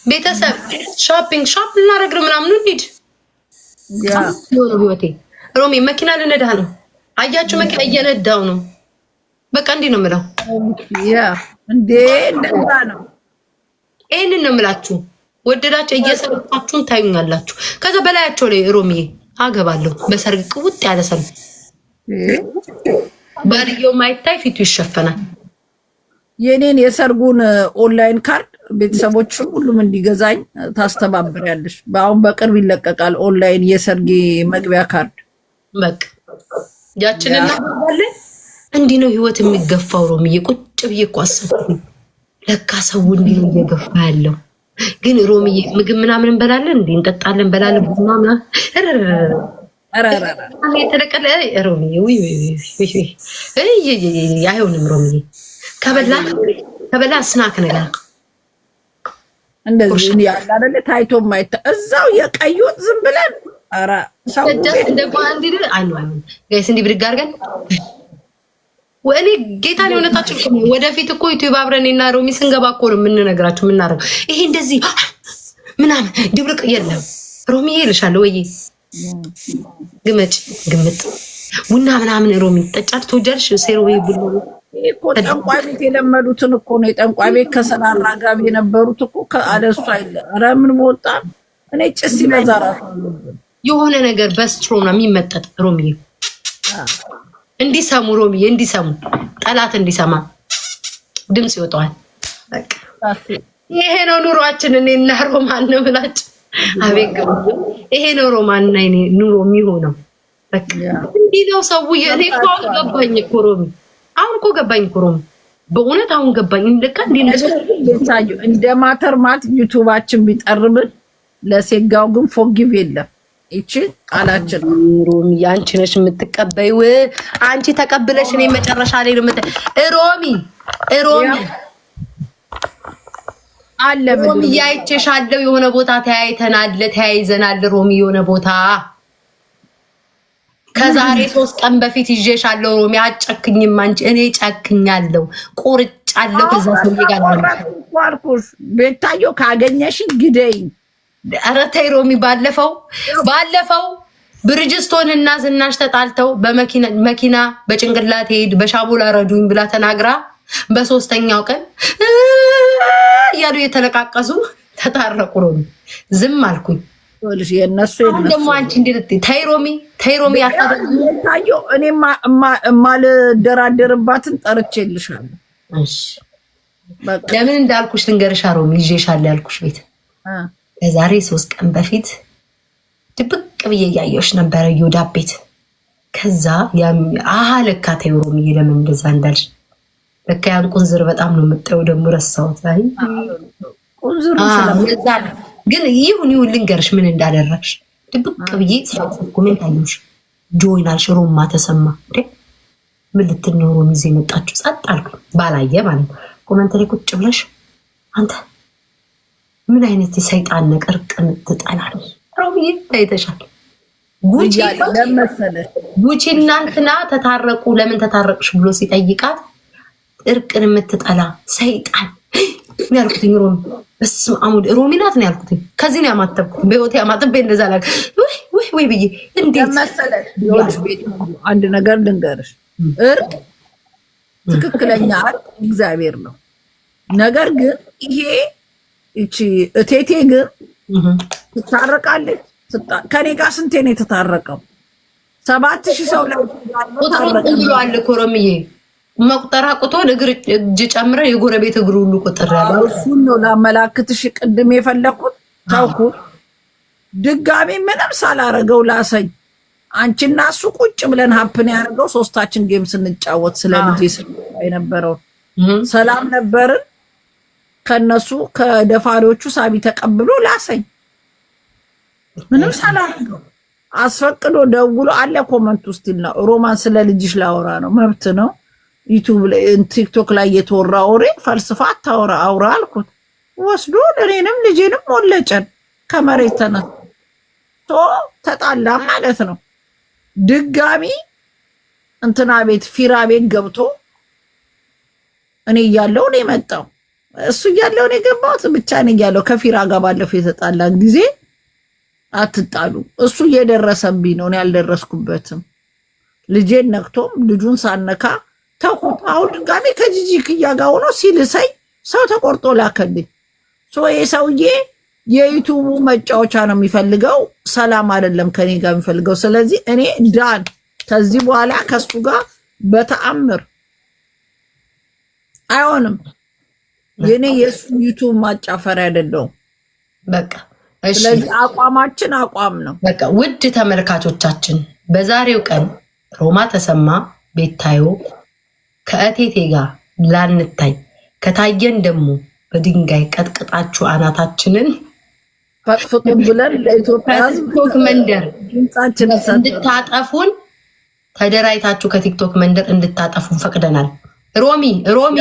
ቤተሰብ shopping shop ልናደርግ ነው ምናምን፣ እንሂድ ሆነ ህይወቴ። ሮሚ መኪና ልነዳ ነው። አያችሁ፣ መኪና እየነዳው ነው። በቃ እንዲህ ነው የምለው። እንዴ እንደዛ ነው። ይህንን ነው የምላችሁ። ወደዳችሁ እየሰራችሁን ታዩኛላችሁ። ከዛ በላያቸው ላይ ሮሚዬ አገባለሁ። በሰርግ ቅውጥ ያለ ሰርግ፣ ባልየው ማይታይ ፊቱ ይሸፈናል። የኔን የሰርጉን online card ቤተሰቦች ሁሉም እንዲገዛኝ ታስተባብሪያለሽ። በአሁን በቅርብ ይለቀቃል ኦንላይን የሰርጌ መግቢያ ካርድ። በቃ ያችን እናደርጋለን። እንዲህ ነው ህይወት የሚገፋው። ሮምዬ ቁጭ ብዬ እኮ አሰብኩኝ። ለካ ሰው እንዲህ ነው እየገፋ ያለው። ግን ሮምዬ ምግብ ምናምን እንበላለን እንዴ? እንጠጣለን፣ እንበላለን፣ ቡና ምናምን የተለቀለ ሮምዬ አይሆንም። ሮምዬ ከበላ ከበላ snack ነገር እንደዚህ ያለ አይደለ ታይቶ ማይታ እዛው የቀዩት ዝም ብለን ኧረ ሰው guys እንዲህ ብድግ አድርገን እኔ ጌታን የእውነታችን ወደፊት እኮ ዩቲዩብ አብረን እኔና ሮሚ ስንገባ እኮ ነው የምንነግራችሁ የምናደርገው። ይሄ እንደዚህ ምናምን ድብልቅ የለም። ሮሚ ይልሻለሁ ወይ ግመጭ ግምጥ ቡና ምናምን ሮሚ ጠጫት ትወጃለሽ? ሴሮ ወይ ቡና እኮ ጠንቋይ ቤት የለመዱትን እኮ ነው። የጠንቋይ ቤት ከሰላራ ጋር የነበሩት እኮ አለሱ አይለ ኧረ ምን በወጣ እኔ ጭስ ሲበዛ ራሱ የሆነ ነገር በ straw ነው የሚመጠጥ ሮሚዬ እንዲሰሙ ሮሚዬ እንዲሰሙ ጠላት እንዲሰማ ድምፅ ይወጣዋል። ይሄ ነው ኑሯችን። እኔና ሮማን ነው ብላችሁ አቤት ይሄ ነው ሮማን እና እኔ ኑሮ የሚሆነው። በቃ እንዲህ ነው ሰው። እኔ እኮ አሁን ገባኝ እኮ ሮሚ፣ አሁን እኮ ገባኝ እኮ ሮሚ፣ በእውነት አሁን ገባኝ። ለካ እንዲህ ነው እንደ ማተርማት ዩቱባችን ቢጠርብን ለሴጋው ግን forgive የለም። ይቺ ቃላችን ሮሚ፣ አንቺ ነሽ የምትቀበይው። አንቺ ተቀብለሽ እኔ መጨረሻ ላይ ነው ሮሚ ሮሚ አለ ሮሚ አይቼሻለሁ። የሆነ ቦታ ተያይተናል፣ ተያይዘናል። ሮሚ የሆነ ቦታ ከዛሬ 3 ቀን በፊት ይዤሻለሁ። ሮሚ አጨክኝም አንቺ። እኔ ጨክኛለሁ፣ ቆርጫለሁ። ከዛ ሰውዬ ጋር አልኩሽ። ቤታዮ ካገኘሽ ግደኝ። ኧረ ተይ ሮሚ። ባለፈው ብርጅስቶን እና ዝናሽ ተጣልተው በመኪና በጭንቅላት ሄድ በሻቦላ ረዱኝ ብላ ተናግራ በሶስተኛው ቀን እያሉ የተለቃቀሱ ተታረቁ። ሮሚ ዝም አልኩኝ። የእነሱ አሁን ደግሞ አንቺ እንዴት ተይ ሮሚ ተይ ሮሚ ታዮ እኔ የማልደራደርባትን ጠርቼልሻለሁ። ለምን እንዳልኩሽ ልንገርሻ ሮሚ፣ ይዤሻለሁ ያልኩሽ ቤት ከዛሬ 3 ቀን በፊት ድብቅ ብዬ እያየሁሽ ነበረ ዮዳ ቤት። ከዛ አሀ ለካ ተይ ሮሚዬ ለምን እንደዛ እንዳልሽ ለካ ያን ቁንዝር በጣም ነው የምጠየው። ደግሞ ረሳሁት። አይ ግን ይሁን ይሁን ልንገርሽ ምን እንዳደረግሽ። ድብቅ ብዬ comment አየሁሽ፣ join አልሽ። ሮማ ተሰማ ምን ልትል ነው ሮሚ ይዘው የመጣችሁ? ጸጥ አልኩኝ፣ ባላየ ማለት ነው። comment ላይ ቁጭ ብለሽ አንተ ምን አይነት የሰይጣን ነገር ቅምት ትጠላለህ? ሮሚዬ ታይተሻል። ጉቺ እናንትና ተታረቁ፣ ለምን ተታረቅሽ ብሎ ሲጠይቃት እርቅን የምትጠላ ሰይጣን ነው ያልኩትኝ። ሮሚ በስመ አብ ወልድ ሮሚ ናት ነው ያልኩትኝ። ከዚህ ነው ያማተብኩት። በህይወቴ ያማተብ እንደዛ ላ ወይ ወይ ብዬ እንዴት መሰለሽ። አንድ ነገር ልንገርሽ፣ እርቅ ትክክለኛ እርቅ እግዚአብሔር ነው። ነገር ግን ይሄ እቺ እቴቴ ግን ትታረቃለች። ከኔ ጋር ስንቴ ነው የተታረቀው? 7,000 ሰው ላይ ቁጥሩ ብሏል እኮ ሮሚዬ መቁጠር አቅቶን እግር እጅ ጨምረን የጎረቤት እግር ሁሉ ቁጥር ያለው እሱን ነው ላመላክትሽ ቅድም የፈለኩት ተውኩት። ድጋሚ ምንም ሳላረገው ላሰኝ። አንቺና እሱ ቁጭ ብለን happen ያደርገው ሶስታችን game ስንጫወት ስለ ልጄ የነበረው ሰላም ነበርን። ከነሱ ከደፋሪዎቹ ሳቢ ተቀብሎ ላሰኝ ምንም ሳላረገው አስፈቅዶ ደውሎ አለ comment ውስጥ ነው ሮማን ስለ ልጅሽ ላወራ ነው መብት ነው። ዩቱብ ቲክቶክ ላይ የተወራ ወሬ ፈልስፋ አታወራ አውራ አልኩት። ወስዶ እኔንም ልጄንም ወለጨን ከመሬት ተነስቶ ተጣላ ማለት ነው። ድጋሚ እንትና ቤት ፊራ ቤት ገብቶ እኔ እያለሁ ነው የመጣው፣ እሱ እያለሁ ነው የገባሁት። ብቻ እኔ እያለሁ ከፊራ ጋር ባለፈው የተጣላን ጊዜ አትጣሉ፣ እሱ እየደረሰብኝ ነው፣ እኔ አልደረስኩበትም። ልጄን ነክቶም ልጁን ሳነካ ተውኩት። አሁን ድጋሚ ከጂጂ ክያ ጋር ሆኖ ሲልሰኝ ሰው ተቆርጦ ላከልኝ። ይሄ ሰውዬ የዩቱቡ መጫወቻ ነው የሚፈልገው፣ ሰላም አይደለም ከኔ ጋር የሚፈልገው። ስለዚህ እኔ done ከዚህ በኋላ ከሱ ጋር በተአምር አይሆንም። የኔ የእሱ YouTube ማጫፈሪያ አይደለሁም። በቃ እሺ። ስለዚህ አቋማችን አቋም ነው። በቃ ውድ ተመልካቾቻችን፣ በዛሬው ቀን ሮማ ተሰማ ቤታዮ ከእቴቴ ጋር ላንታይ፣ ከታየን ደግሞ በድንጋይ ቀጥቅጣችሁ አናታችንን ፈጥፍጡን ብለን ለኢትዮጵያ ሕዝብ ከቲክቶክ መንደር ድምጻችን ሰጥተናል። እንድታጠፉን፣ ተደራጅታችሁ ከቲክቶክ መንደር እንድታጠፉን ፈቅደናል። ሮሚ፣ ሮሚ፣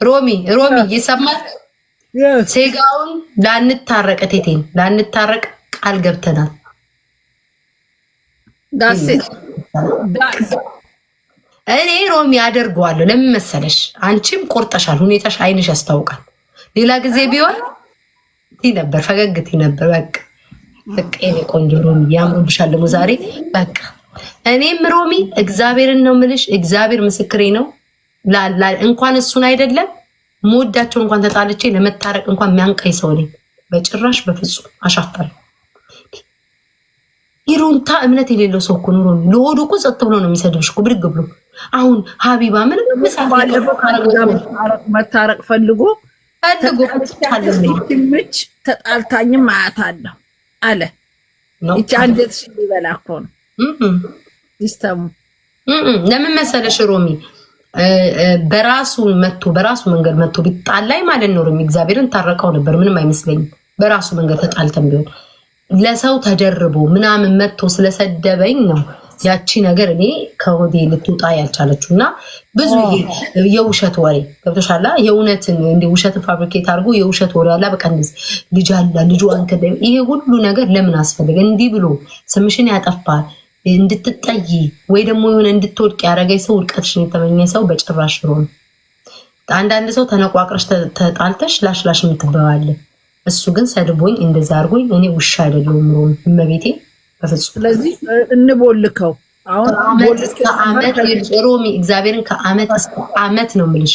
ሮሚ፣ ሮሚ፣ ይሰማል? ሴጋውን ላንታረቅ፣ እቴቴን ላንታረቅ ቃል ገብተናል። That's it. እኔ ሮሚ አደርገዋለሁ። ለምን መሰለሽ? አንቺም ቆርጠሻል። ሁኔታሽ አይንሽ ያስታውቃል። ሌላ ጊዜ ቢሆን ቲ ነበር፣ ፈገግ ቲ ነበር። በቃ በቃ የኔ ቆንጆ ሮሚ ያምሩብሻል ደግሞ ዛሬ። በቃ እኔም ሮሚ እግዚአብሔርን ነው ምልሽ፣ እግዚአብሔር ምስክሬ ነው። እንኳን እሱን አይደለም መወዳቸው እንኳን ተጣልቼ ለመታረቅ እንኳን የሚያንቀኝ ሰው ነኝ። በጭራሽ፣ በፍጹም አሻፈረኝ። ይሩንታ እምነት የሌለው ሰው እኮ ነው ሮሚ። ለሆዱ እኮ ጸጥ ብሎ ነው የሚሰድብሽ እኮ ብድግ ብሎ። አሁን ሀቢባ ምንም ባለፈው መታረቅ ፈልጎ ፈልጎ ምች ተጣልታኝም አያታለሁ አለ። ይቺ አንጀትሽ የሚበላ እኮ ነው system ኡ። ለምን መሰለሽ ሮሚ፣ በራሱ መቶ በራሱ መንገድ መቶ ቢጣላይ ማለት ነው ሮሚ፣ እግዚአብሔርን ታረቀው ነበር። ምንም አይመስለኝም። በራሱ መንገድ ተጣልተን ቢሆን፣ ለሰው ተደርቦ ምናምን መጥቶ ስለሰደበኝ ነው ያቺ ነገር እኔ ከሆዴ ልትወጣ ያልቻለችው። እና ብዙ ይሄ የውሸት ወሬ ገብቶሻላ። የእውነትን እንደ ውሸትን fabricate አድርጎ የውሸት ወሬ አላ በቃ እንደዚህ ልጅ አላ ልጁ አንከ ይሄ ሁሉ ነገር ለምን አስፈልገ? እንዲህ ብሎ ስምሽን ያጠፋ፣ እንድትጠይ ወይ ደግሞ የሆነ እንድትወድቅ ያደረገኝ ሰው፣ ውድቀትሽን የተመኘ ሰው በጭራሽ ሮም። አንዳንድ ሰው ተነቋቅረሽ ተጣልተሽ ላሽ ላሽ የምትበባለ፣ እሱ ግን ሰድቦኝ እንደዛ አድርጎኝ እኔ ውሻ አይደለሁም ሮም፣ እመቤቴ በፍጹም። ስለዚህ እንቦልከው አሁን። ከአመት እስከ አመት ሮሚ፣ እግዚአብሔርን ከአመት እስከ አመት ነው የምልሽ።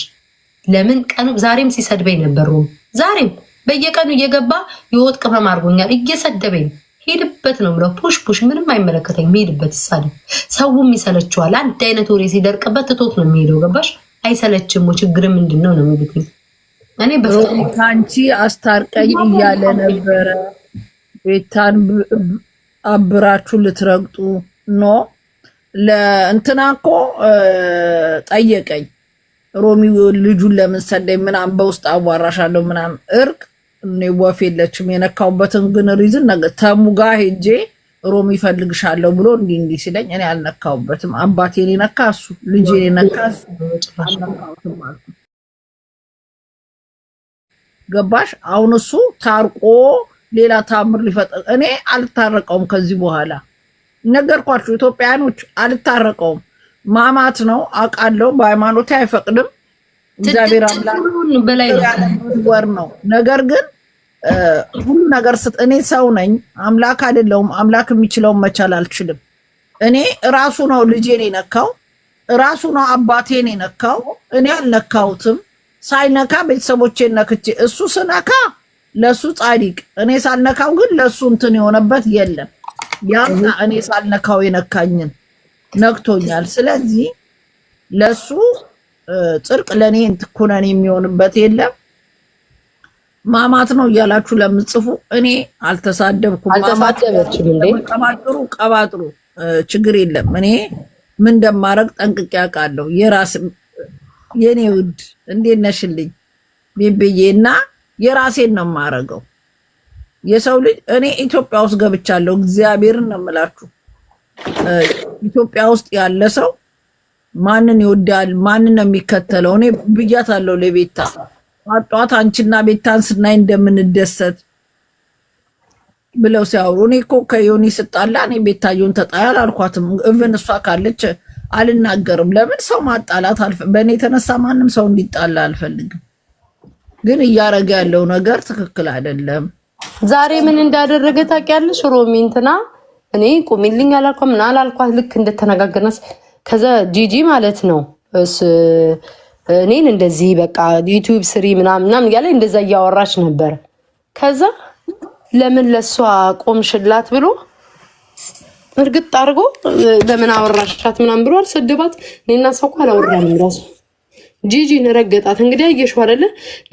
ለምን ቀኑ ዛሬም ሲሰድበኝ ነበር ሮሚ። ዛሬም በየቀኑ እየገባ የወጥ ቅመም አድርጎኛል፣ እየሰደበኝ። ሄድበት ነው የምለው። Push push፣ ምንም አይመለከተኝም። ሄድበት፣ ይሳደብ። ሰውም ይሰለችዋል። አንድ አይነት ወሬ ሲደርቅበት ትቶት ነው የሚሄደው። ገባሽ? አይሰለችም? ችግር ምንድን ነው ነው የሚሉት። እኔ ሮሚ ከአንቺ አስታርቀኝ እያለ ነበረ። ቤታን አብራችሁ ልትረግጡ። No፣ ለእንትና እኮ ጠየቀኝ። ሮሚ ልጁን ለምን ሰደኝ ምናምን፣ በውስጥ አዋራሻለሁ ምናምን። እርቅ እኔ ወፍ የለችም። የነካውበትን ግን reason ተሙ ጋ ሄጄ ሮሚ ይፈልግሻለሁ ብሎ እንዲህ እንዲህ ሲለኝ እኔ አልነካውበትም። አባቴን የነካ እሱ፣ ልጄን የነካ እሱ፣ አልነካሁትም አልኩት። ገባሽ? አሁን እሱ ታርቆ ሌላ ታምር ሊፈጥር፣ እኔ አልታረቀውም። ከዚህ በኋላ ነገርኳችሁ ኢትዮጵያኖች፣ አልታረቀውም። ማማት ነው አውቃለሁ። በሃይማኖቴ አይፈቅድም። እግዚአብሔር አምላክ በላይ ነው። ወር ነው። ነገር ግን ሁሉ ነገር እኔ ሰው ነኝ፣ አምላክ አይደለሁም። አምላክ የሚችለውን መቻል አልችልም። እኔ ራሱ ነው ልጄን የነካው፣ ራሱ ነው አባቴን የነካው። እኔ አልነካሁትም። ሳይነካ ቤተሰቦቼን ነክቼ እሱ ስነካ ለሱ ጻድቅ፣ እኔ ሳልነካው ግን ለሱ እንትን የሆነበት የለም። ያምጣ፣ እኔ ሳልነካው የነካኝን ነክቶኛል። ስለዚህ ለሱ ጽድቅ ለእኔ ኩነኔ የሚሆንበት የለም። ማማት ነው እያላችሁ ለምጽፉ እኔ አልተሳደብኩም። አልተሳደበችም እንዴ? ቀባጥሩ ቀባጥሩ፣ ችግር የለም። እኔ ምን እንደማረግ ጠንቅቄ አውቃለሁ። የራስ የኔ ውድ እንዴት ነሽልኝ ቤቤዬ? እና የራሴን ነው የማረገው። የሰው ልጅ እኔ ኢትዮጵያ ውስጥ ገብቻለሁ። እግዚአብሔርን ነው የምላችሁ። ኢትዮጵያ ውስጥ ያለ ሰው ማንን ይወዳል? ማንን ነው የሚከተለው? እኔ ብያታለሁ ለቤታ ጧጧት፣ አንቺና ቤታን ስናይ እንደምንደሰት ብለው ሲያወሩ እኔ እኮ ከዮኒ ስጣላ እኔ ቤታየውን ተጣያ አላልኳትም። Even እሷ ካለች አልናገርም። ለምን ሰው ማጣላት፣ በእኔ የተነሳ ማንም ሰው እንዲጣላ አልፈልግም። ግን እያረገ ያለው ነገር ትክክል አይደለም። ዛሬ ምን እንዳደረገ ታውቂያለሽ? ሮሚ፣ እንትና እኔ ቁሚልኝ አላልኳት፣ ምን አላልኳት። ልክ እንደተነጋገርናስ ከዛ ጂጂ ማለት ነው እኔን እንደዚህ በቃ YouTube ስሪ ምናምን ምናምን እያለ እንደዛ እያወራች ነበር። ከዛ ለምን ለእሷ ቆምሽላት ብሎ እርግጥ አድርጎ ለምን አወራሻት ምናምን ብሎ አልሰደባት። እኔና ሰው እኮ አላወራንም ራሱ። ጂጂን ረገጣት። እንግዲህ አየሽው አይደለ?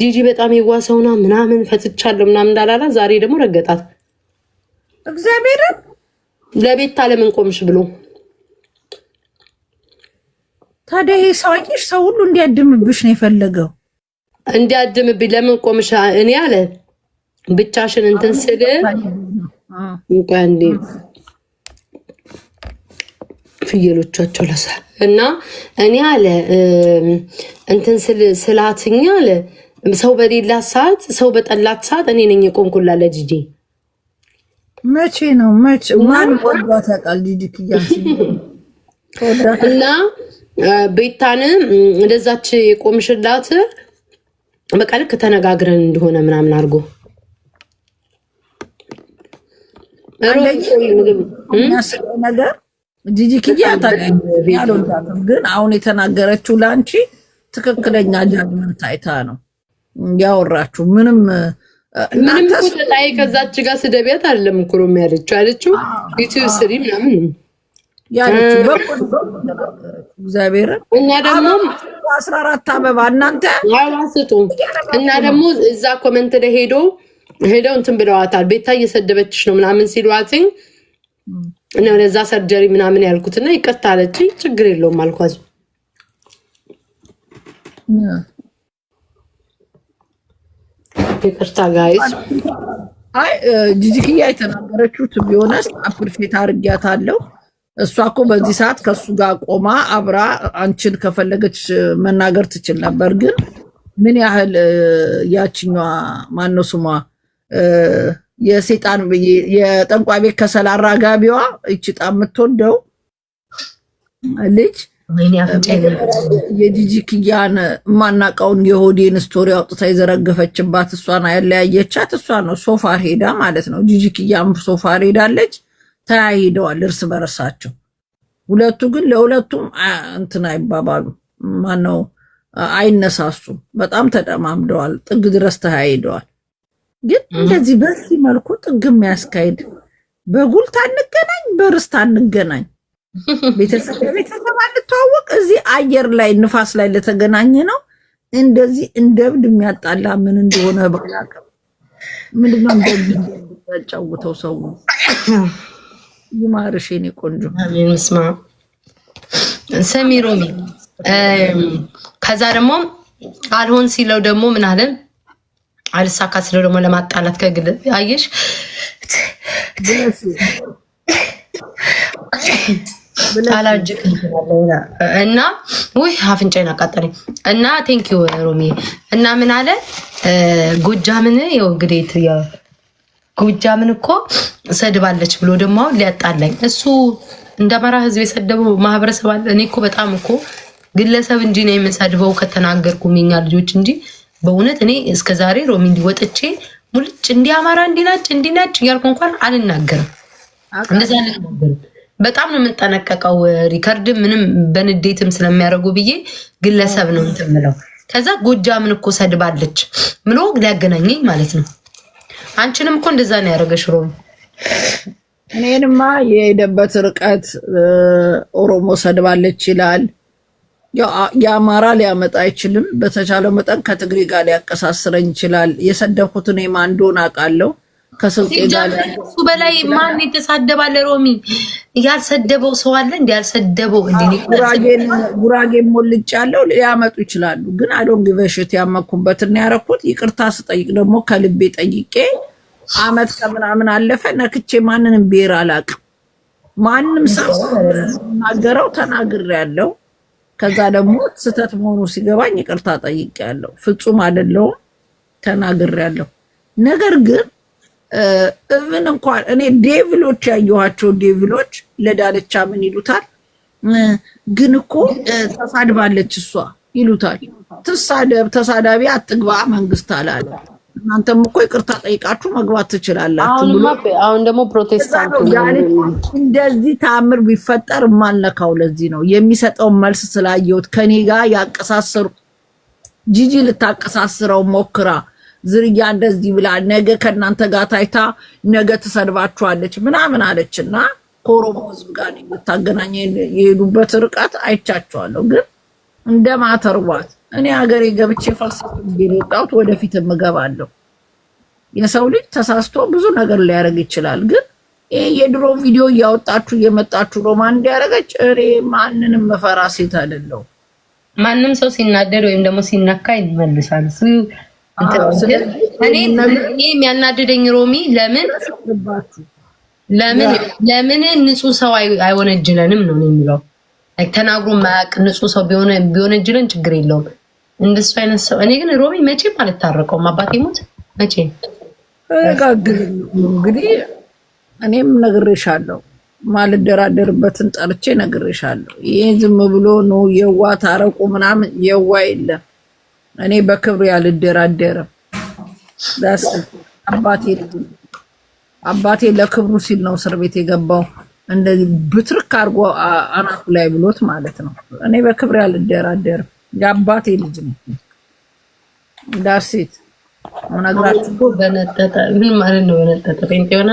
ጂጂ በጣም የዋሰውና ምናምን ፈትቻለሁ ምናምን እንዳላላ ዛሬ ደግሞ ረገጣት። እግዚአብሔርን ለቤታ ለምን ቆምሽ ብሎ። ታዲያ ይሄ ሰው አየሽ፣ ሰው ሁሉ እንዲያድምብሽ ነው የፈለገው። እንዲያድምብኝ ለምን ቆምሽ? እኔ አለ ብቻሽን እንትን ስል እንዴ ፍየሎቻቸው ለሳ እና እኔ አለ እንትን ስል ስላትኛ አለ ሰው በሌላት ሰዓት፣ ሰው በጠላት ሰዓት እኔ ነኝ የቆምኩላት ለጂጂ። መቼ ነው መቼ ማን ወዷት ያውቃል? ጂጂ ክያን እና ቤታን እንደዛች የቆምሽላት በቃ ልክ ተነጋግረን እንደሆነ ምናምን አድርጎ ነገር ጂጂ ክያ አልወዳትም፣ ግን አሁን የተናገረችው ለአንቺ ትክክለኛ judgment አይታ ነው ያወራችሁ። ምንም ምንም እኮ ተጣይ ከዛች ጋር ስደቢያት አይደለም እኮ ነው ያለችው ዩቲዩብ ስሪ ምናምን ያለችው እግዚአብሔርን። እና ደግሞ 14 አበባ እናንተ ስጡ። እና ደግሞ እዛ comment ላይ ሄዶ ሄደው እንትን ብለዋታል። ቤታ እየሰደበችሽ ነው ምናምን ሲሏትኝ እና ለዛ surgery ምናምን ያልኩትና ይቅርታ አለችኝ። ችግር የለውም አልኳት። ይቅርታ guys። አይ ጂጂክያ የተናገረችው ቢሆነስ appreciate አድርጊያታለሁ። እሷ እኮ በዚህ ሰዓት ከእሱ ጋር ቆማ አብራ አንቺን ከፈለገች መናገር ትችል ነበር። ግን ምን ያህል ያችኛዋ ማነው ስሟ የሴጣን የጠንቋይ ቤት ከሰል አራጋቢዋ ይቺ ጣም የምትወደው ልጅ የጂጂ ኪያን የማናውቀውን የሆዴን story አውጥታ የዘረገፈችባት እሷን ያለያየቻት እሷ ነው። So far ሄዳ ማለት ነው። ጂጂ ኪያም so far ሄዳለች። ተያይደዋል እርስ በርሳቸው። ሁለቱ ግን ለሁለቱም እንትን አይባባሉ፣ ማነው አይነሳሱም። በጣም ተጠማምደዋል። ጥግ ድረስ ተያይደዋል። ግን እንደዚህ በዚህ መልኩ ጥግ የሚያስካሂድ በጉልት አንገናኝ፣ በርስት አንገናኝ፣ ቤተሰብ ለቤተሰብ አንተዋወቅ፣ እዚህ አየር ላይ ንፋስ ላይ ለተገናኘ ነው። እንደዚህ እንደ እብድ የሚያጣላ ምን እንደሆነ ባላውቅም፣ ምንድነው እንደ እብድ የሚያጫውተው ሰው? ይማርሽ የኔ ቆንጆ። ስማ ስሚ ሮሚ፣ ከዛ ደግሞ አልሆን ሲለው ደግሞ ምን አለ? አልሳካ ሲለው ደግሞ ለማጣላት ከግል አየሽ allergic እና ውይ አፍንጫዬን አቃጠለኝ። እና thank you ሮሚ። እና ምን አለ? ጎጃምን ይኸው እንግዲህ ጎጃምን እኮ ሰድባለች ብሎ ደግሞ አሁን ሊያጣላኝ እሱ እንደ አማራ ሕዝብ የሰደበው ማህበረሰብ አለ። እኔ እኮ በጣም እኮ ግለሰብ እንጂ ነው የምሰድበው ከተናገርኩ የኛ ልጆች እንጂ በእውነት እኔ እስከዛሬ ሮሚ እንዲወጥቼ ሙልጭ እንዲህ አማራ እንዲናጭ እንዲናጭ እያልኩ እንኳን አልናገርም። እንደዛ አልናገርም። በጣም ነው የምንጠነቀቀው። Record ምንም በንዴትም ስለሚያደርጉ ብዬ ግለሰብ ነው እንትን ምለው። ከዛ ጎጃምን እኮ ሰድባለች ምሎ ሊያገናኘኝ ማለት ነው። አንቺንም እኮ እንደዛ ነው ያደረገሽ ሮሚ። እኔንማ የሄደበት ርቀት ኦሮሞ ሰድባለች ይላል። የአማራ ሊያመጣ አይችልም። በተቻለው መጠን ከትግሬ ጋር ሊያቀሳስረኝ ይችላል። የሰደብኩት እኔ ማን እንደሆነ አውቃለሁ። ከስልጤ ጋር እሱ በላይ ማን የተሳደባለ? ሮሚ ያልሰደበው ሰው አለ? እንዲ ያልሰደበው ጉራጌን ሞልጭ ያለው ሊያመጡ ይችላሉ። ግን I don't give a shit ያመኩበትና ያረኩት ይቅርታ ስጠይቅ ደግሞ ከልቤ ጠይቄ አመት ከምናምን አለፈ። ነክቼ ማንንም ብሔር አላውቅም። ማንም ሰው ናገረው ተናግሬያለሁ። ከዛ ደግሞ ስህተት መሆኑ ሲገባኝ ይቅርታ ጠይቄያለሁ። ፍጹም አይደለሁም ተናግሬያለሁ። ነገር ግን even እንኳን እኔ devil ኦች ያየኋቸው devil ኦች ለዳልቻ ምን ይሉታል? ግን እኮ ተሳድባለች እሷ ይሉታል። ትሳደብ፣ ተሳዳቢ አትግባ መንግስት አላለ። እናንተም እኮ ይቅርታ ጠይቃችሁ መግባት ትችላላችሁ ብሎ አሁን ደግሞ ፕሮቴስታንት እንደዚህ ተአምር ቢፈጠር የማልነካው ለዚህ ነው። የሚሰጠውን መልስ ስላየሁት ከኔ ጋር ያቀሳሰሩ ጂጂ ልታቀሳስረው ሞክራ ዝርያ እንደዚህ ብላ ነገ ከእናንተ ጋር ታይታ ነገ ትሰድባችኋለች ምናምን አለችና ከኦሮሞ ሕዝብ ጋር የምታገናኘ የሄዱበት ርቀት አይቻቸዋለሁ። ግን እንደ ማተርቧት እኔ ሀገሬ ገብቼ ፈልሰፍ የወጣሁት ወደፊትም እገባለሁ። የሰው ልጅ ተሳስቶ ብዙ ነገር ሊያደርግ ይችላል። ግን ይሄ የድሮ ቪዲዮ እያወጣችሁ እየመጣችሁ ሮማን እንዲያደርገች እኔ ማንንም መፈራ ሴት አይደለሁም። ማንም ሰው ሲናደድ ወይም ደግሞ ሲነካ ይመልሳል። እኔ የሚያናድደኝ ሮሚ ለምን ለምን ለምን ንጹህ ሰው አይወነጅለንም ነው የሚለው። ተናግሮ ማያውቅ ንጹህ ሰው ቢወነጅለን ችግር የለውም። እንደሱ አይነት ሰው እኔ ግን ሮሚ መቼም አልታረቀውም። አባቴ ሞት መቼም እንግዲህ እኔም ነግሬሻለሁ፣ ማልደራደርበትን ጠርቼ ነግሬሻለሁ። ይሄ ዝም ብሎ ነው የዋ ታረቁ ምናምን የዋ የለም። እኔ በክብር ያልደራደርም። አባቴ አባቴ ለክብሩ ሲል ነው እስር ቤት የገባው። እንደዚህ ብትርክ አድርጎ አናቱ ላይ ብሎት ማለት ነው። እኔ በክብር ያልደራደርም። የአባቴ ልጅ ነው። ዳሴት እነግራችሁ በነጠጠ ምን ማለት ነው? በነጠጠ ጴንጤ ሆነ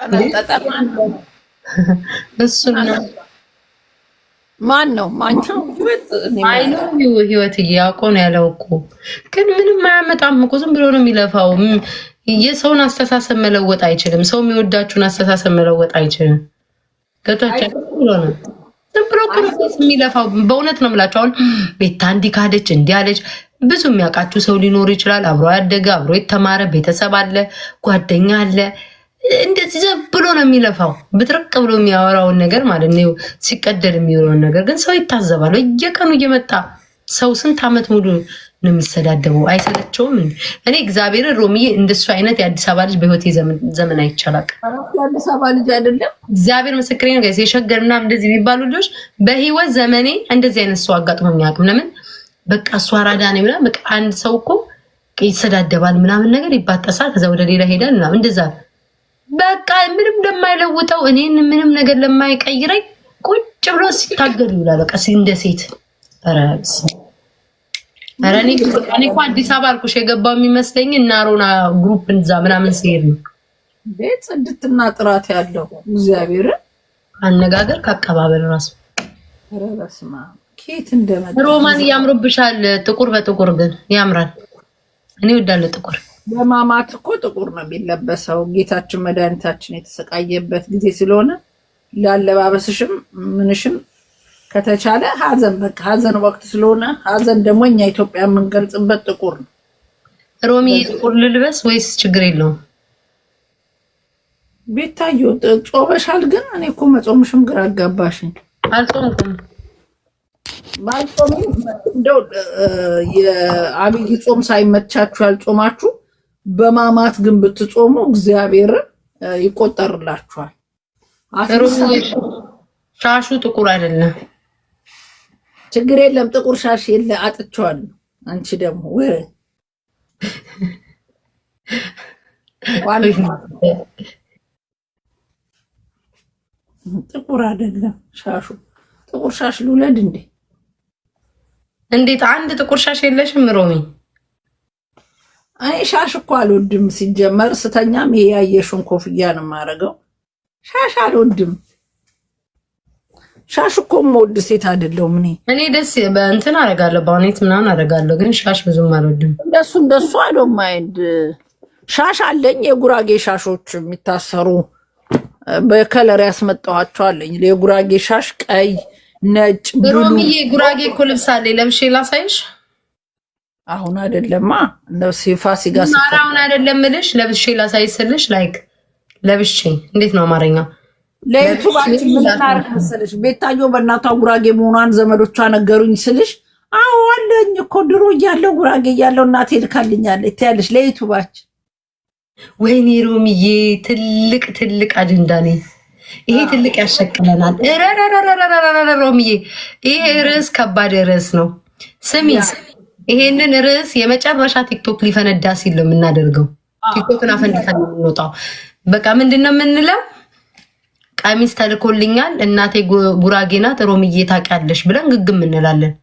በነጠጠ እሱ ነው። ማን ነው ማነው? አይኑ ህይወት እያውቆ ነው ያለው እኮ ግን ምንም አያመጣም እኮ ዝም ብሎ ነው የሚለፋው። የሰውን አስተሳሰብ መለወጥ አይችልም። ሰው የሚወዳችሁን አስተሳሰብ መለወጥ አይችልም። ገብቷቸው ብሎ ነው ዝም ብሎ እኮ ነው የሚለፋው። በእውነት ነው የምላቸው። አሁን ቤታ እንዲህ ካደች እንዲህ አለች፣ ብዙ የሚያውቃችሁ ሰው ሊኖር ይችላል። አብሮ ያደገ አብሮ የተማረ ቤተሰብ አለ፣ ጓደኛ አለ። እንደዚህ ዝም ብሎ ነው የሚለፋው። ብጥርቅ ብሎ የሚያወራውን ነገር ማለት ነው፣ ሲቀደድ የሚውለውን ነገር ግን ሰው ይታዘባል። በየቀኑ እየመጣ ሰው ስንት ዓመት ሙሉ ነው የሚሰዳደበው? አይሰለቸውም? እኔ እግዚአብሔርን ሮሚዬ እንደሱ አይነት የአዲስ አበባ ልጅ በህይወቴ ዘመን አይቻላል። የአዲስ አበባ ልጅ አይደለም፣ እግዚአብሔር ምስክሬ ነው። የሸገር ምናምን እንደዚህ የሚባሉ ልጆች በህይወት ዘመኔ እንደዚህ አይነት ሰው አጋጥሞኝ አያውቅም። ለምን በቃ እሱ አራዳ ነው ምናምን። በቃ አንድ ሰው እኮ ይሰዳደባል ምናምን ነገር ይባጠሳል፣ ከዛ ወደ ሌላ ሄዳል ምናምን እንደዛ በቃ ምንም ለማይለውጠው እኔን ምንም ነገር ለማይቀይረኝ ቁጭ ብሎ ሲታገል ይውላል። በቃ እንደ ሴት ኧረ እኔ እኮ አዲስ አበባ አልኩሽ የገባው የሚመስለኝ እና ሮና group እንዛ ምናምን ሲሄድ ነው። ቤት ጽድትና ጥራት ያለው እግዚአብሔርን አነጋገር ከአቀባበል ራሱ ኧረ በስመ አብ ከየት እንደመጣ ሮማን እያምሮብሻል። ጥቁር በጥቁር ግን ያምራል። እኔ እወዳለሁ ጥቁር። ለማማት እኮ ጥቁር ነው የሚለበሰው። ጌታችን መድኃኒታችን የተሰቃየበት ጊዜ ስለሆነ ላለባበስሽም ምንሽም ከተቻለ ሀዘን በቃ ሀዘን ወቅት ስለሆነ ሀዘን ደግሞ እኛ ኢትዮጵያ የምንገልጽበት ጥቁር ነው። ሮሚ ጥቁር ልልበስ ወይስ ችግር የለውም? ቤታዮ ጾመሻል? ግን እኔ እኮ መጾምሽም ግራ አጋባሽኝ። አልጾምኩም። ባልጾምም እንደው የአብይ ጾም ሳይመቻችሁ ያልጾማችሁ በማማት ግን ብትጾሙ እግዚአብሔርን ይቆጠርላችኋል። ሻሹ ጥቁር አይደለም። ችግር የለም። ጥቁር ሻሽ የለ አጥቼዋለሁ። አንቺ ደግሞ ጥቁር አይደለም ሻሹ። ጥቁር ሻሽ ልውለድ እንዴ? እንዴት አንድ ጥቁር ሻሽ የለሽም ሮሚ? እኔ ሻሽ እኮ አልወድም ሲጀመር። ስተኛም ይሄ ያየሽውን ኮፍያ ነው የማደርገው። ሻሽ አልወድም። ሻሽ እኮ የምወድ ሴት አይደለሁም እኔ። እኔ ደስ በእንትን አደርጋለሁ bonnet ምናምን አደርጋለሁ፣ ግን ሻሽ ብዙም አልወድም። እንደሱ እንደሱ I don't mind። ሻሽ አለኝ፣ የጉራጌ ሻሾች የሚታሰሩ በ color ያስመጣኋቸው አለኝ። የጉራጌ ሻሽ ቀይ፣ ነጭ፣ blue። ሮሚዬ ጉራጌ እኮ ልብስ አለኝ፣ ለብሼ ላሳይሽ። አሁን አይደለማ ፋሲካ አሁን አይደለም እልሽ፣ ለብሼ ላሳይሽ ስልሽ like ለብሼ እንዴት ነው አማርኛ ለዩቱባችን ምን እናድርግ መሰለሽ፣ ቤታዮ በእናቷ ጉራጌ መሆኗን ዘመዶቿ ነገሩኝ ስልሽ፣ አዎ አለኝ እኮ ድሮ እያለሁ ጉራጌ እያለሁ እናቴ ልካልኛለች ትያለሽ። ለዩቱባችን ወይኔ ሮሚዬ ትልቅ ትልቅ አጀንዳ ነው ይሄ፣ ትልቅ ያሸቅለናል። ሮሚዬ ይሄ ርዕስ ከባድ ርዕስ ነው። ስሚ ይሄንን ርዕስ የመጨረሻ ቲክቶክ ሊፈነዳ ሲል ነው የምናደርገው። ቲክቶክን አፈንድተን ነው የምንወጣው። በቃ ምንድን ነው የምንለው? ቀሚስ ተልኮልኛል እናቴ ጉራጌ ናት ሮምዬ ታውቂያለሽ ብለን ግግም እንላለን።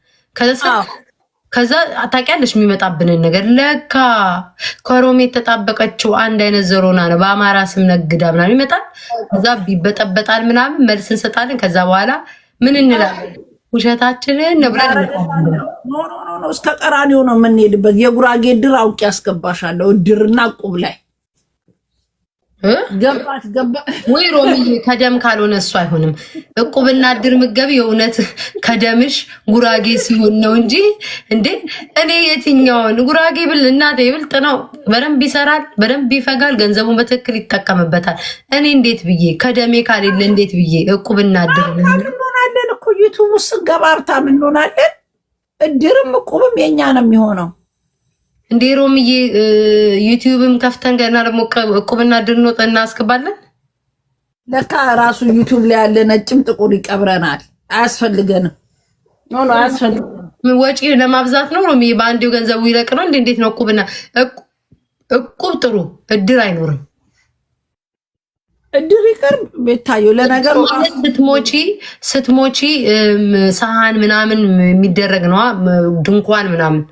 ከዛ ታውቂያለሽ የሚመጣብንን ነገር ለካ ከሮሜ የተጣበቀችው አንድ አይነት ዘሮና ነው በአማራ ስም ነግዳ ምናምን ይመጣል። ከዛ ይበጠበጣል ምናምን መልስ እንሰጣለን። ከዛ በኋላ ምን እንላለን? ውሸታችንን ነው ብለን No, no, no, no፣ እስከ ቀራኒዮ ነው የምንሄድበት። የጉራጌ እድር አውቄ ያስገባሻለሁ። እድርና እቁብ ላይ ገባት ገባ። ወይ ሮሚዬ፣ ከደም ካልሆነ እሱ አይሆንም። እቁብና እድር ምገብ የእውነት ከደምሽ ጉራጌ ሲሆን ነው እንጂ። እንዴ፣ እኔ የትኛውን ጉራጌ ብል እናቴ ብልጥ ነው። በደንብ ይሰራል፣ በደንብ ይፈጋል፣ ገንዘቡን በትክክል ይጠቀምበታል። እኔ እንዴት ብዬ ከደሜ ካሌለ እንዴት ብዬ እቁብና እድር እንሆናለን እኮ፣ YouTube ውስጥ ስንገባ ሀብታም እንሆናለን። እድርም እቁብም የኛ ነው የሚሆነው። እንዴ ሮምዬ፣ YouTube ም ከፍተን ገና ደግሞ እቁብና እድር እንወጣ እናስገባለን። ለካ ራሱ YouTube ላይ ያለ ነጭም ጥቁር ይቀብረናል። አያስፈልገንም። No, no፣ አያስፈልገንም። ወጪ ለማብዛት ነው ሮምዬ። በአንዴው ገንዘቡ ይለቅ ነው እንዴ? እንዴት ነው? እቁብና እቁብ ጥሩ፣ እድር አይኖርም። እድር ይቅር ቤታዮ። ለነገሩ ስትሞቺ ሰሃን ምናምን የሚደረግ ነዋ፣ ድንኳን ምናምን።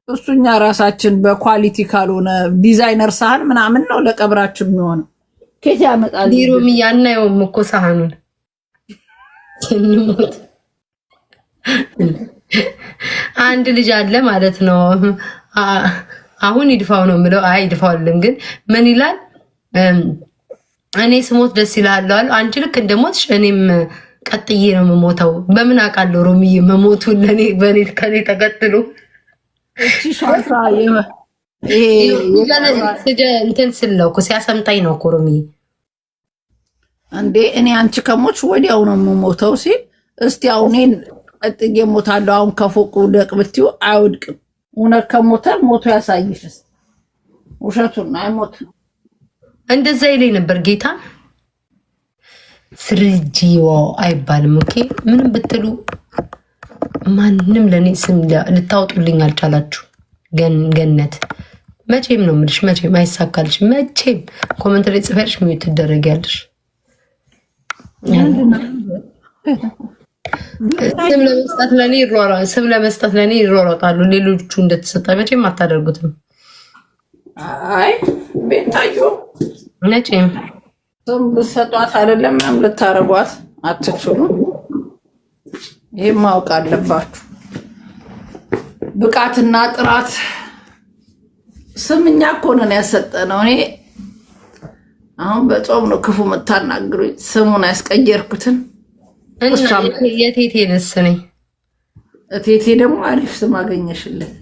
እሱኛ ራሳችን በ quality ካልሆነ ዲዛይነር ሳህን ምናምን ነው ለቀብራችን የሚሆነው። ኬት ያመጣል? ሮምዬ፣ አናየውም እኮ ሳህኑን ስንሞት። አንድ ልጅ አለ ማለት ነው። አሁን ይድፋው ነው የምለው። አይ ይድፋውልን፣ ግን ምን ይላል? እኔ ስሞት ደስ ይልሃል አሉ። አንቺ ልክ እንደሞትሽ እኔም ቀጥዬ ነው የምሞተው። በምን አውቃለሁ ሮምዬ መሞቱን ለኔ በኔ ከኔ ተከትሎ። እቺ ሻሳ እንትን ስል ነው እኮ፣ ሲያሰምጣኝ ነው እኮ ሮምዬ። እንዴ፣ እኔ አንቺ ከሞች ወዲያው ነው የምሞተው ሲል እስቲ አሁን እኔን ቀጥዬ እሞታለሁ፣ አሁን ከፎቅ ውደቅ ብትይው አይወድቅም። እውነት ከሞተ ሞቶ ያሳይሽስ። ውሸቱን አይሞትም። እንደዛ ይለኝ ነበር ጌታ። ስርጂዎ አይባልም። Okay፣ ምንም ብትሉ ማንም ለእኔ ስም ልታወጡልኝ አልቻላችሁ። ገነት መቼም ነው የምልሽ፣ መቼም አይሳካልሽ። መቼም comment ላይ ጽፈሽ mute ትደረጊያለሽ። ስም ለመስጠት ለእኔ ይሯሯጣሉ። ሌሎቹ እንደተሰጠ መቼም አታደርጉትም። አይ ቤታዮ፣ መቼም ስም ልትሰጧት አይደለም ምንም ልታረጓት አትችሉም። ይህም ማወቅ አለባችሁ። ብቃትና ጥራት ስም እኛ እኮ ነን ያሰጠነው። እኔ አሁን በጾም ነው ክፉ የምታናግሩኝ። ስሙን ያስቀየርኩትን የቴቴንስ ነኝ። እቴቴ ደግሞ አሪፍ ስም አገኘሽለት።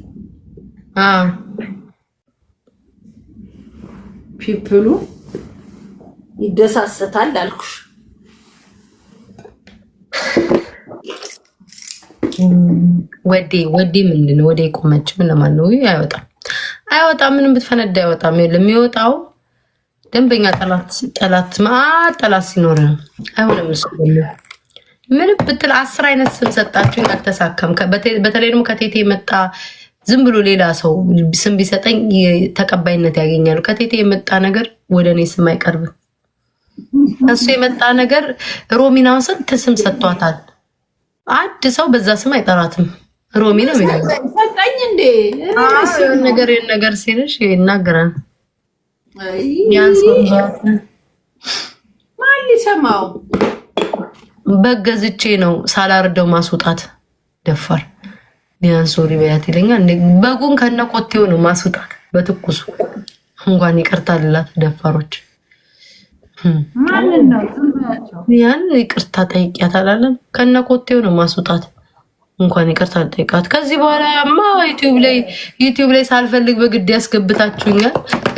People ኡ ይደሳሰታል አልኩሽ። ወዴ ወዴ ምንድን ነው? ወዴ ቆመች። ምን ለማን ነው? አይወጣም፣ አይወጣም። ምንም ብትፈነዳ አይወጣም። የሚወጣው ደንበኛ ጠላት ጠላት ማአት ጠላት ሲኖር ነው። አይሆንም። እሱ ምንም ብትል 10 አይነት ስም ሰጣችሁኝ፣ አልተሳካም። በተለይ ደግሞ ከቴቴ የመጣ ዝም ብሎ ሌላ ሰው ስም ቢሰጠኝ ተቀባይነት ያገኛሉ። ከቴቴ የመጣ ነገር ወደ እኔ ስም አይቀርብም። እሱ የመጣ ነገር ሮሚናውን ስንት ስም ሰጥቷታል። አንድ ሰው በዛ ስም አይጠራትም። ሮሚ ነው የሚለው። ሰጠኝ እንዴ? ነገር ነገር ሲልሽ ይናገራል። ማን ሊሰማው? በገዝቼ ነው ሳላርደው ማስውጣት። ደፋር ቢያንስ sorry በያት ይለኛል። በጉን ከነ ኮቴው ነው ማስውጣት በትኩሱ። እንኳን ይቅርታ ልላት ደፋሮች። ማንን ነው? ያን ይቅርታ ጠይቂያት አላለም። ከነ ኮቴው ነው ማስውጣት። እንኳን ይቅርታ አልጠይቃት። ከዚህ በኋላማ YouTube ላይ ሳልፈልግ በግድ ያስገብታችሁኛል።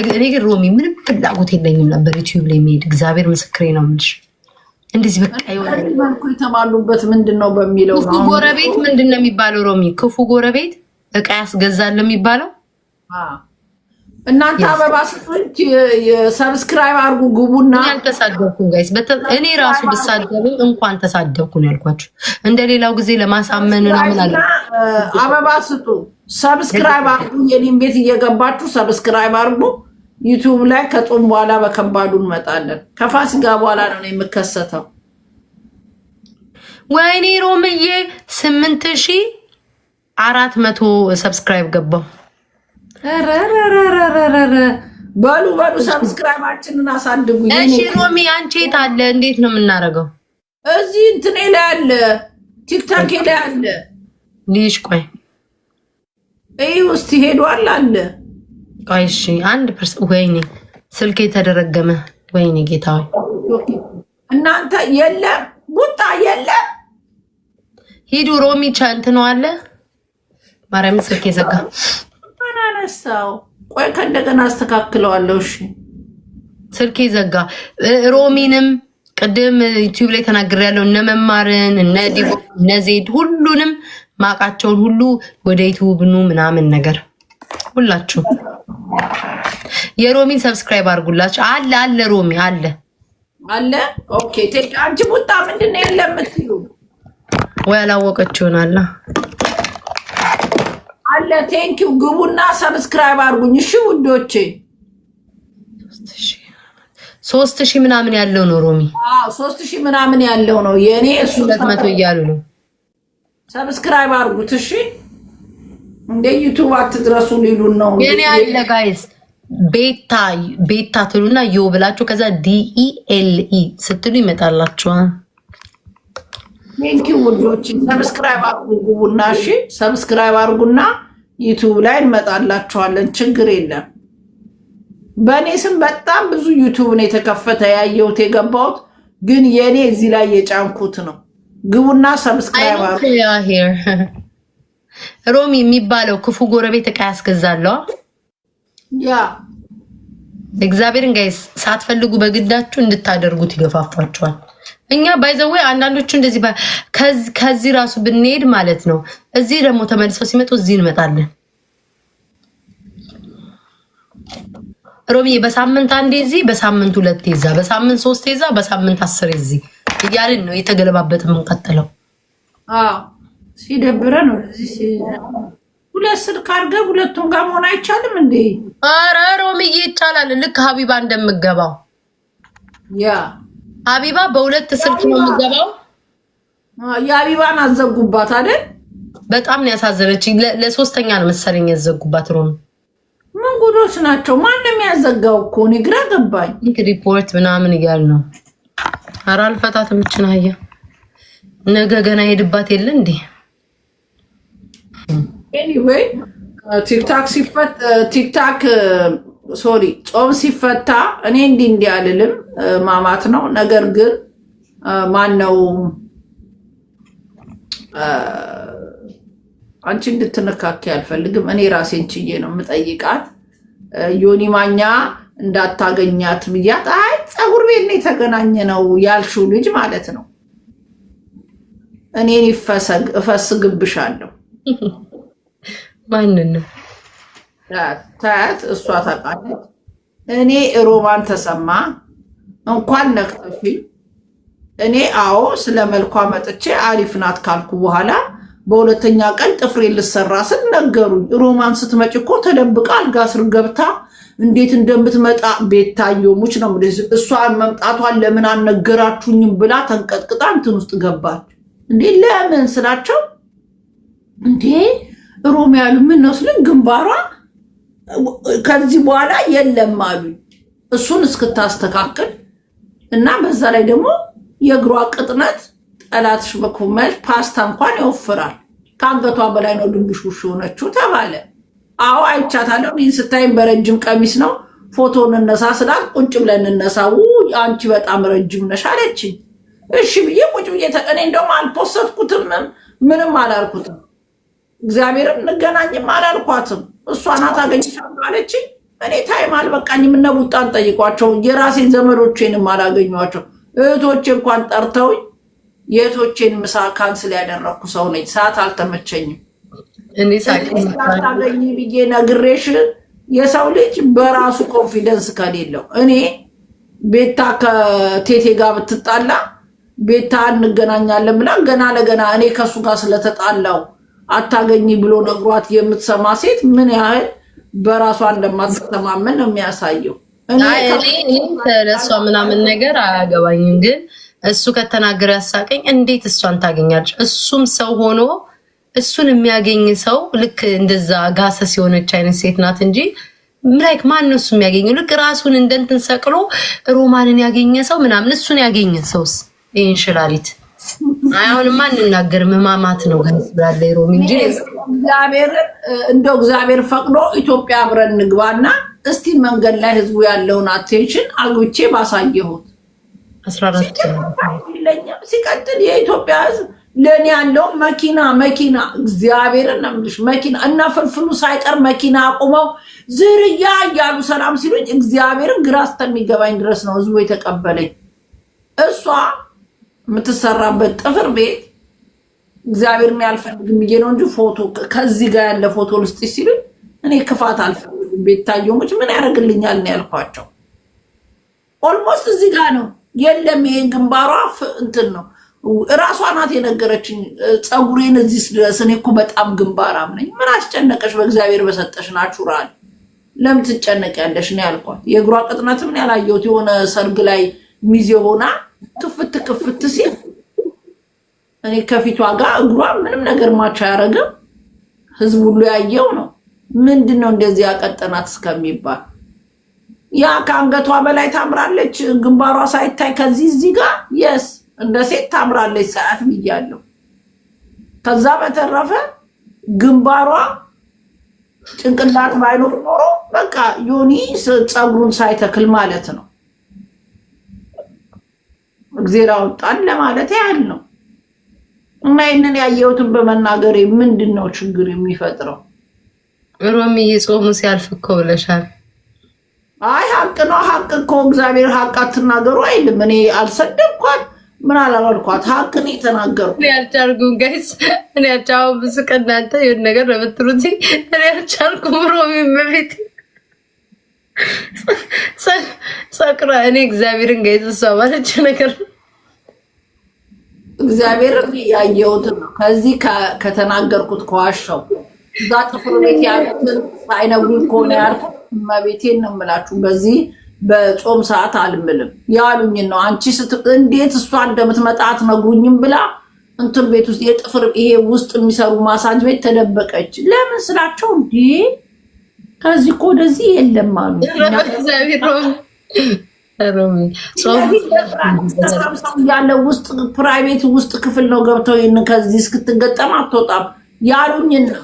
እኔ ግን ሮሚ ምንም ፍላጎት የለኝም ነበር YouTube ላይ መሄድ። እግዚአብሔር ምስክሬ ነው የምልሽ። እንደዚህ በቃ የሆነ መልኩ የተባሉበት ምንድን ነው በሚለው ክፉ ጎረቤት ምንድን ነው የሚባለው? ሮሚ፣ ክፉ ጎረቤት እቃ ያስገዛል የሚባለው። እናንተ አበባ ስጡኝ፣ subscribe አድርጉ፣ ግቡና አልተሳደብኩም guys። እኔ ራሱ ብሳደብም እንኳን ተሳደብኩ ነው ያልኳችሁ። እንደ ሌላው ጊዜ ለማሳመን ምናምን አለ። አበባ ስጡ፣ subscribe አድርጉ። የኔን ቤት እየገባችሁ subscribe አድርጉ። YouTube ላይ ከጾም በኋላ በከባዱ እንመጣለን። ከፋሲካ በኋላ ነው የምከሰተው። ወይኔ ሮምዬ፣ 8400 subscribe ገባው። በሉ በሉ፣ subscribe ኣችንን አሳድጉ። እሺ ሮሚ፣ አንቺ የት አለ? እንዴት ነው የምናደርገው? እዚህ እንትኔ ላይ አለ። ቲክታክ ላይ አለ። ልይሽ ቆይ። እዩ እስቲ፣ ሄዷል አለ። ቆይ እሺ፣ 1%። ወይኔ ስልኬ ተደረገመ። ወይኔ ጌታ ሆይ። እናንተ የለም፣ ቡጣ የለም። ሂዱ ሮሚ እንትን ነው አለ። ማርያምን ስልኬ ዘጋ። ማን አነሳው? ቆይ ከእንደገና አስተካክለዋለሁ። እሺ። ስልኬ ዘጋ። ሮሚንም ቅድም ዩቲዩብ ላይ ተናግሬያለሁ። እነ መማርን፣ እነ ዲቦ፣ እነ ዜድ፣ ሁሉንም ማቃቸውን ሁሉ ወደ ዩቲዩብ ኑ ምናምን ነገር። ሁላችሁ የሮሚን subscribe አድርጉላችሁ። አለ አለ፣ ሮሚ አለ። አለ። Okay፣ ቴክ አንቺ ቡጣ ምንድን ነው የለም የምትዩ? ወይ አላወቀች ይሆናላ። አለ። Thank you። ግቡና subscribe አድርጉኝ። እሺ ውዶቼ። 3000 ምናምን ያለው ነው ሮሚ። አዎ፣ 3000 ምናምን ያለው ነው የእኔ እሱ። 200 እያሉ ነው። Subscribe አድርጉት። እሺ፣ እንደ ዩቱብ አትድረሱ ሊሉን ነው። የኔ አለ guys። ቤታ ቤታ ትሉና ዮ ብላችሁ ከዛ DELE ስትሉ ይመጣላችኋል። Thank you ውዶች፣ subscribe አድርጉ። ግቡና እሺ፣ subscribe አድርጉና ዩቱብ ላይ እንመጣላችኋለን። ችግር የለም። በእኔ ስም በጣም ብዙ ዩቱብ ነው የተከፈተ ያየሁት የገባሁት፣ ግን የእኔ እዚህ ላይ የጫንኩት ነው። ግቡና subscribe አድርጉ። ሮሚ የሚባለው ክፉ ጎረቤት እቃ ያስገዛለዋ። እግዚአብሔርን guys፣ ሳትፈልጉ በግዳችሁ እንድታደርጉት ይገፋፏቸዋል። እኛ by the way አንዳንዶቹ እንደዚህ ከዚህ ራሱ ብንሄድ ማለት ነው፣ እዚህ ደግሞ ተመልሰው ሲመጡ እዚህ እንመጣለን። ሮሚዬ በሳምንት አንዴ እዚህ፣ በሳምንት ሁለቴ እዛ፣ በሳምንት ሶስቴ እዛ፣ በሳምንት 10 እዚህ እያልን ነው የተገለባበጥ የምንቀጥለው። አዎ፣ ሲደብረን ወደዚህ። ሁለት ስልክ አድርገህ ሁለቱም ጋር መሆን አይቻልም እንዴ? ኧረ ሮሚዬ ይቻላል። ልክ ሀቢባ እንደምገባው። ሀቢባ በሁለት ስልክ ነው የምገባው። የሀቢባን አዘጉባት አይደል? በጣም ነው ያሳዘነችኝ። ለሶስተኛ ነው መሰለኝ ያዘጉባት ሮሚ። ምን ጉዶች ናቸው? ማንም ያዘጋው እኮ እኔ ግራ ገባኝ። ሪፖርት ምናምን እያሉ ነው። ኧረ አልፈታትም ይችን አህያ። ነገ ገና ሄድባት የለ እንዴ? Anyway ቲክታክ ሲፈት ቲክታክ sorry ጾም ሲፈታ እኔ እንዲህ እንዲህ አልልም፣ ማማት ነው። ነገር ግን ማን ነው አንቺ እንድትነካኪ አልፈልግም። እኔ ራሴን ችዬ ነው የምጠይቃት። ዮኒ ማኛ እንዳታገኛት ብያት፣ አይ ፀጉር ቤት ነው የተገናኘ ነው ያልሽው ልጅ ማለት ነው። እኔን ይፈሰግ እፈስግብሻለሁ። ማንን ነው? ታያት፣ እሷ ታውቃለች። እኔ ሮማን ተሰማ እንኳን ነክተሽኝ፣ እኔ አዎ ስለ መልኳ መጥቼ አሪፍ ናት ካልኩ በኋላ በሁለተኛ ቀን ጥፍሬ ልሰራ ስል ነገሩኝ። ሮማን ስትመጭ እኮ ተደብቃ አልጋ ስር ገብታ እንዴት እንደምትመጣ ቤታዮ ሙች ነው። እሷን መምጣቷን ለምን አልነገራችሁኝም ብላ ተንቀጥቅጣ እንትን ውስጥ ገባች። እንዴ ለምን ስላቸው፣ እንዴ ሮሚ ያሉ ምን ነው ስልን ግንባሯ ከዚህ በኋላ የለም አሉኝ። እሱን እስክታስተካክል እና በዛ ላይ ደግሞ የእግሯ ቅጥነት ጠላትሽ በኩመሽ ፓስታ እንኳን ይወፍራል። ከአንገቷ በላይ ነው ድንቡሽቡሽ የሆነችው ተባለ። አዎ አይቻታለሁ። እኔን ስታይም በረጅም ቀሚስ ነው። ፎቶ እንነሳ ስላት ቁጭ ብለን እንነሳ፣ አንቺ በጣም ረጅም ነሽ አለችኝ። እሺ ብዬ ቁጭ ብዬ እኔ እንደውም አል post ኩትም፣ ምንም አላልኩትም። እግዚአብሔርም እንገናኝም አላልኳትም። እሷ ናት አገኝሻለሁ አለችኝ። እኔ time አልበቃኝም። እነ ቡጣን ጠይቋቸው፣ የራሴን ዘመዶቼንም አላገኟቸው። እህቶቼ እንኳን ጠርተውኝ የእህቶቼን ምሳ cancel ያደረግኩ ሰው ነኝ። ሰዓት አልተመቸኝም። ታገኝ ብዬ ነግሬሽ የሰው ልጅ በራሱ confidence ከሌለው፣ እኔ ቤታ ከቴቴ ጋር ብትጣላ፣ ቤታ እንገናኛለን ብላ ገና ለገና እኔ ከእሱ ጋር ስለተጣላው አታገኝ ብሎ ነግሯት የምትሰማ ሴት ምን ያህል በራሷ እንደማትተማመን ነው የሚያሳየው። እኔ ለእሷ ምናምን ነገር አያገባኝም፣ ግን እሱ ከተናገረ ያሳቀኝ። እንዴት እሷን ታገኛለች? እሱም ሰው ሆኖ እሱን የሚያገኝ ሰው ልክ እንደዛ ጋሰስ የሆነች አይነት ሴት ናት እንጂ like ማን ነው እሱ የሚያገኘው? ልክ ራሱን እንደ እንትን ሰቅሎ ሮማንን ያገኘ ሰው ምናምን፣ እሱን ያገኘ ሰውስ ይህን ሽላሊት። አሁንማ እንናገርም ህማማት ነው guys ብላለች ሮሚ እንጂ እግዚአብሔርን እንደው እግዚአብሔር ፈቅዶ ኢትዮጵያ አብረን እንግባና እስቲ መንገድ ላይ ህዝቡ ያለውን attention አግብቼ ባሳየሁት 14 ይለኛል። ሲቀጥል የኢትዮጵያ ህዝብ ለእኔ ያለው መኪና መኪና እግዚአብሔርን ነው የምልሽ፣ መኪና እና ፍልፍሉ ሳይቀር መኪና አቁመው ዝርያ እያሉ ሰላም ሲሉኝ እግዚአብሔርን ግራ እስከሚገባኝ ድረስ ነው ህዝቡ የተቀበለኝ። እሷ የምትሰራበት ጥፍር ቤት እግዚአብሔርን ያልፈልግም ብዬ ነው እንጂ ፎቶ ከዚህ ጋር ያለ ፎቶ ልስጥ ሲሉኝ እኔ ክፋት አልፈልግም። ቤታየሞች ምን ያደርግልኛል ነው ያልኳቸው። Almost እዚህ ጋር ነው የለም። ይሄን ግንባሯ እንትን ነው፣ እራሷ ናት የነገረችኝ። ፀጉሬን እዚህ ድረስ፣ እኔ እኮ በጣም ግንባራም ነኝ። ምን አስጨነቀሽ? በእግዚአብሔር በሰጠሽ natural ለምን ትጨነቂያለሽ ነው ያልኳት። የእግሯ ቅጥነትም ያላየሁት የሆነ ሰርግ ላይ ሚዜ ሆና ክፍት ክፍት ሲል እኔ ከፊቷ ጋር እግሯ ምንም ነገር match አያደርግም። ህዝብ ሁሉ ያየው ነው። ምንድን ነው እንደዚህ ያቀጠናት እስከሚባል፣ ያ ከአንገቷ በላይ ታምራለች፣ ግንባሯ ሳይታይ ከዚህ እዚህ ጋር፣ yes፣ እንደ ሴት ታምራለች ሰዓት ብያለሁ። ከዛ በተረፈ ግንባሯ ጭንቅላት ባይኖር ኖሮ በቃ ዮኒ ፀጉሩን ሳይተክል ማለት ነው። እግዜር አወጣን ለማለት ያህል ነው። እና ይህንን ያየሁትን በመናገሬ ምንድን ነው ችግር የሚፈጥረው? ሮሚዬ ጾሙ ሲያልፍ እኮ ብለሻል። አይ ሀቅ ነው። ሀቅ እኮ እግዚአብሔር ሀቅ አትናገሩ አይልም። እኔ አልሰደብኳት፣ ምን አላልኳት፣ ሀቅን የተናገርኩ። እኔ አልቻልኩም guys፣ እኔ አልቻልኩም። ብዙ ቀን እናንተ የሆነ ነገር ነው የምትሉት፣ እኔ አልቻልኩም። ሮሚ መቤት ሰቅራ እኔ እግዚአብሔርን guys እሷ ማለችው ነገር እግዚአብሔር ያየሁትን ነው። ከዚህ ከተናገርኩት ከዋሻው እዛ ጥፍር ቤት ያሉትን ሳይነግሩኝ ከሆነ ያልኩት እመቤቴን ነው የምላችሁ። በዚህ በጾም ሰዓት አልምልም፣ ያሉኝን ነው። አንቺ እንዴት እሷ እንደምትመጣ አትነግሩኝም ብላ እንትን ቤት ውስጥ የጥፍር ይሄ ውስጥ የሚሰሩ ማሳጅ ቤት ተደበቀች። ለምን ስላቸው እንዴ ከዚህ እኮ ወደዚህ የለም አሉ። ሰው ያለ ውስጥ private ውስጥ ክፍል ነው ገብተው ይህን ከዚህ እስክትገጠም አትወጣም ያሉኝን ነው።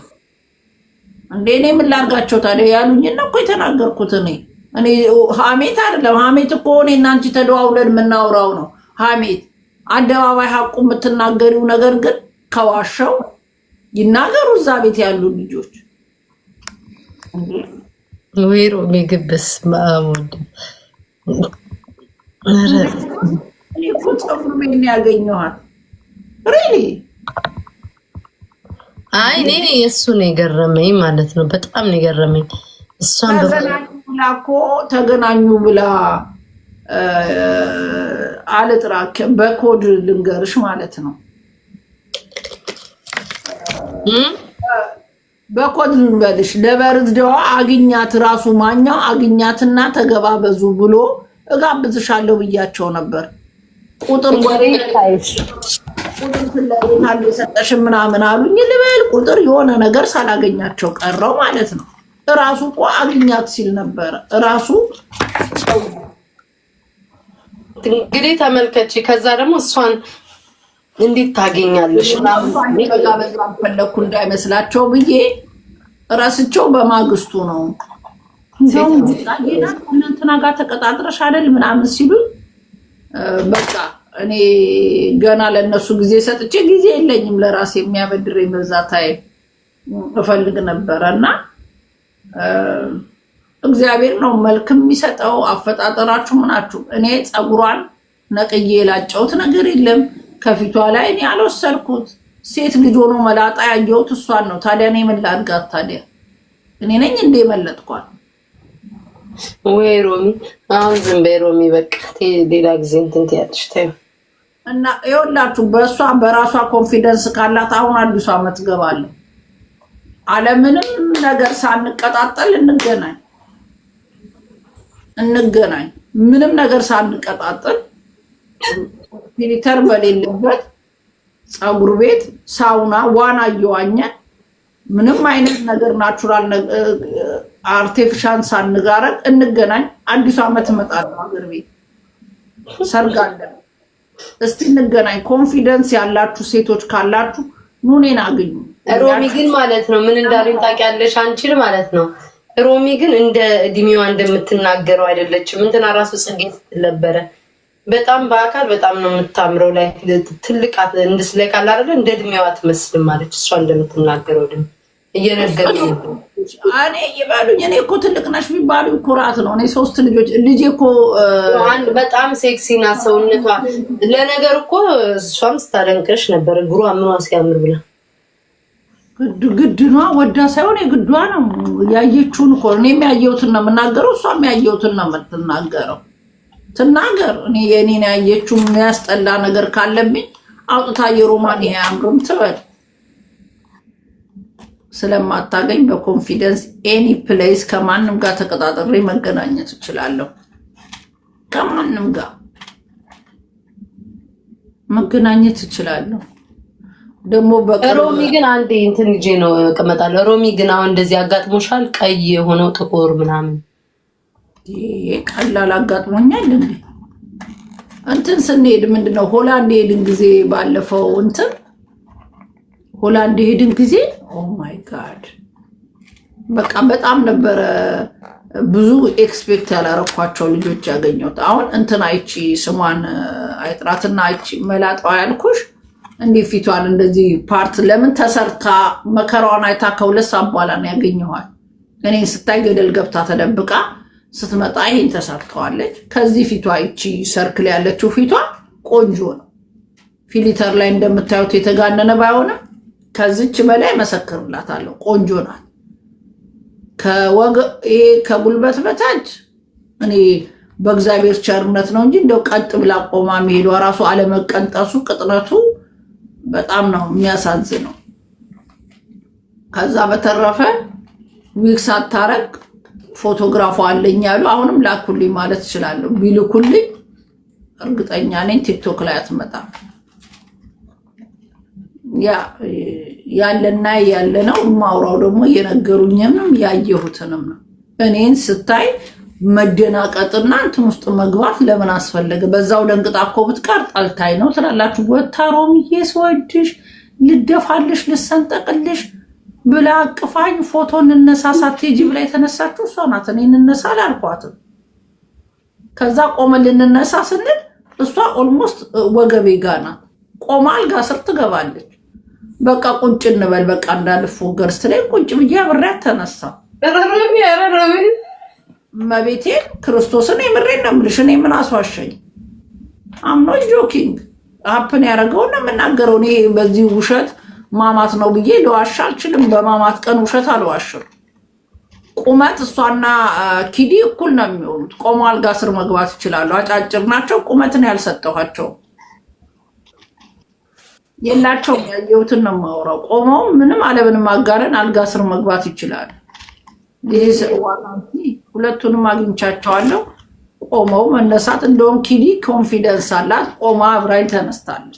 እንዴ እኔ ምን ላድርጋቸው ታዲያ? ያሉኝን ነው እኮ የተናገርኩት። እኔ ሀሜት አይደለም። ሀሜት እኮ እኔ እና አንቺ ተደዋውለን የምናወራው ነው ሀሜት። አደባባይ ሀቁ የምትናገሪው ነገር ግን ከዋሻው ይናገሩ እዛ ቤት ያሉ ልጆች። ወይ ሮሚ ግብስ ማሙድ። እኔ እኮ ፀጉር ቤት ነው ያገኘኋት። Really? አይ እኔ የእሱ ነው የገረመኝ ማለት ነው። በጣም ነው የገረመኝ። እሷን ተገናኙ ብላ እኮ ተገናኙ ብላ አልጥራ፣ በኮድ ልንገርሽ ማለት ነው። በኮድ ልንበልሽ፣ ለ birthday ዋ አግኛት፣ ራሱ ማኛው አግኛትና ተገባበዙ ብሎ እጋብዝሻለሁ ብያቸው ነበር። ቁጥር ወሬ ቁጥር ፍለቤታል የሰጠሽ ምናምን አሉኝ ልበል፣ ቁጥር የሆነ ነገር ሳላገኛቸው ቀረው ማለት ነው። እራሱ እኮ አግኛት ሲል ነበረ እራሱ ሰው። እንግዲህ ተመልከች። ከዛ ደግሞ እሷን እንዴት ታገኛለሽ? መጋበዝ አልፈለግኩ እንዳይመስላቸው ብዬ ረስቸው በማግስቱ ነው እንደውም እንትና ጋር ተቀጣጥረሽ አይደል ምናምን ሲሉኝ በቃ እኔ ገና ለእነሱ ጊዜ ሰጥቼ ጊዜ የለኝም፣ ለራሴ የሚያበድረኝ በዛ time እፈልግ ነበረ። እና እግዚአብሔር ነው መልክ የሚሰጠው። አፈጣጠራችሁ ምናችሁ። እኔ ፀጉሯን ነቅዬ የላጨሁት ነገር የለም። ከፊቷ ላይ እኔ አልወሰድኩት። ሴት ልጅ ሆኖ መላጣ ያየሁት እሷን ነው። ታዲያ እኔ ምን ላድርጋት? ታዲያ እኔ ነኝ እንደ መለጥኳት? ወይ ሮሚ፣ አሁን ዝም በይ ሮሚ፣ በቃ ሌላ ጊዜ እንትን ትያለሽ። ተይው። እና ይኸውላችሁ በእሷ በራሷ confidence ካላት አሁን አዲሱ ዓመት ገባለሁ፣ አለምንም ነገር ሳንቀጣጠል እንገናኝ እንገናኝ። ምንም ነገር ሳንቀጣጠል filter በሌለበት ፀጉር ቤት፣ ሳውና፣ ዋና እየዋኘን ምንም አይነት ነገር natural artificial ሳንጋረግ እንገናኝ። አዲሱ ዓመት እመጣለሁ ሀገር ቤት፣ ሰርግ አለ። እስቲ እንገናኝ። Confidence ያላችሁ ሴቶች ካላችሁ ኑ እኔን አግኙ። ሮሚ ግን ማለት ነው ምን እንዳለኝ ታውቂያለሽ? አንቺን ማለት ነው። ሮሚ ግን እንደ እድሜዋ እንደምትናገረው አይደለችም። እንትና ራሱ ጽጌ ስትል ነበረ። በጣም በአካል በጣም ነው የምታምረው። ላይ ትልቅ እንድስለቃል አይደለ? እንደ እድሜዋ አትመስልም ማለች። እሷ እንደምትናገረው ድም እየነገሩኝ ነበር። እኔ ይበሉኝ። እኔ እኮ ትልቅ ነሽ ቢባሉ ኩራት ነው። እኔ ሶስት ልጆች ልጄ እኮ አንድ በጣም ሴክሲ ናት ሰውነቷ። ለነገር እኮ እሷም ስታደንቅሽ ነበር እግሯ ምኗ ሲያምር ብላ። ግድ ነዋ፣ ወዳ ሳይሆን የግዷ ነው። ያየችውን እኮ እኔም ያየሁትን ነው የምናገረው፣ እሷም ያየሁትን ነው የምትናገረው። ትናገር። እኔ የእኔን ያየችው የሚያስጠላ ነገር ካለብኝ አውጥታ የሮማን ይሄ አያምርም ትበል። ስለማታገኝ በ confidence any place ከማንም ጋር ተቀጣጥሬ መገናኘት እችላለሁ። ከማንም ጋር መገናኘት እችላለሁ። ደግሞ በቅርብ ሮሚ ግን አንዴ እንትን ይዤ ነው እቀመጣለሁ። ሮሚ ግን አሁን እንደዚህ አጋጥሞሻል? ቀይ የሆነው ጥቁር ምናምን? ይሄ ቀላል አጋጥሞኛል እንዴ? እንትን ስንሄድ ምንድነው ሆላንድ የሄድን ጊዜ፣ ባለፈው እንትን ሆላንድ የሄድን ጊዜ oh my God፣ በቃ በጣም ነበረ ብዙ expect ያላረኳቸው ልጆች ያገኘሁት። አሁን እንትን አይቺ ስሟን አይጥራትና አይቺ መላጣዋ ያልኩሽ እንዲህ ፊቷን እንደዚህ part ለምን ተሰርታ መከራዋን አይታ ከ2 ሰዓት በኋላ ነው ያገኘኋት። እኔን ስታይ ገደል ገብታ ተደብቃ ስትመጣ ይሄን ተሰርተዋለች። ከዚህ ፊቷ ይቺ circle ያለችው ፊቷ ቆንጆ ነው። Filter ላይ እንደምታዩት የተጋነነ ባይሆንም ከዚች በላይ መሰክርላታለሁ። ቆንጆ ናት። ይሄ ከጉልበት በታች እኔ በእግዚአብሔር ቸርነት ነው እንጂ እንደው ቀጥ ብላ ቆማ መሄዷ ራሱ አለመቀንጠሱ ቅጥነቱ በጣም ነው የሚያሳዝነው። ከዛ በተረፈ ዊግ ሳታረግ ፎቶግራፏ አለኝ ያሉ አሁንም ላኩልኝ ማለት እችላለሁ። ቢልኩልኝ እርግጠኛ ነኝ ቲክቶክ ላይ አትመጣም። ያ ያለና ያለ ነው። የማውራው ደግሞ እየነገሩኝንም ያየሁትንም ነው። እኔን ስታይ መደናቀጥና እንትን ውስጥ መግባት ለምን አስፈለገ? በዛው ደንግጣ እኮ ብትቀር ጠልታኝ ነው ትላላችሁ። ወታ ሮምዬ ስወድሽ ልደፋልሽ ልሰንጠቅልሽ ብላ አቅፋኝ ፎቶ እንነሳ ሳትሄጂ ብላ የተነሳችው እሷ ናት። እኔ እንነሳ አላልኳትም። ከዛ ቆመን ልንነሳ ስንል እሷ almost ወገቤ ጋ ናት። ቆማ አልጋ ስር ትገባለች። በቃ ቁጭ እንበል በቃ እንዳልፎገር ስትለኝ ቁጭ ብዬ አብሬያት ተነሳ። ሮሚ፣ ኧረ ሮሚ። እመቤቴን ክርስቶስን የምሬን ነው የምልሽ። እኔ ምን አስዋሸኝ? I'm not joking፣ happen ያደረገውን ነው የምናገረው። እኔ በዚህ ውሸት ማማት ነው ብዬ ልዋሽ አልችልም። በማማት ቀን ውሸት አልዋሽም። ቁመት እሷና ኪዲ እኩል ነው የሚሆኑት። ቆሞ አልጋ ስር መግባት ይችላሉ። አጫጭር ናቸው። ቁመትን ያልሰጠኋቸው የላቸውም። ያየሁትን ነው የማወራው። ቆመው ምንም አለምንም አጋረን አልጋ ስር መግባት ይችላሉ። ሁለቱንም አግኝቻቸዋለሁ። ቆመው መነሳት እንደውም ኪዲ confidence አላት። ቆማ አብራኝ ተነስታለች።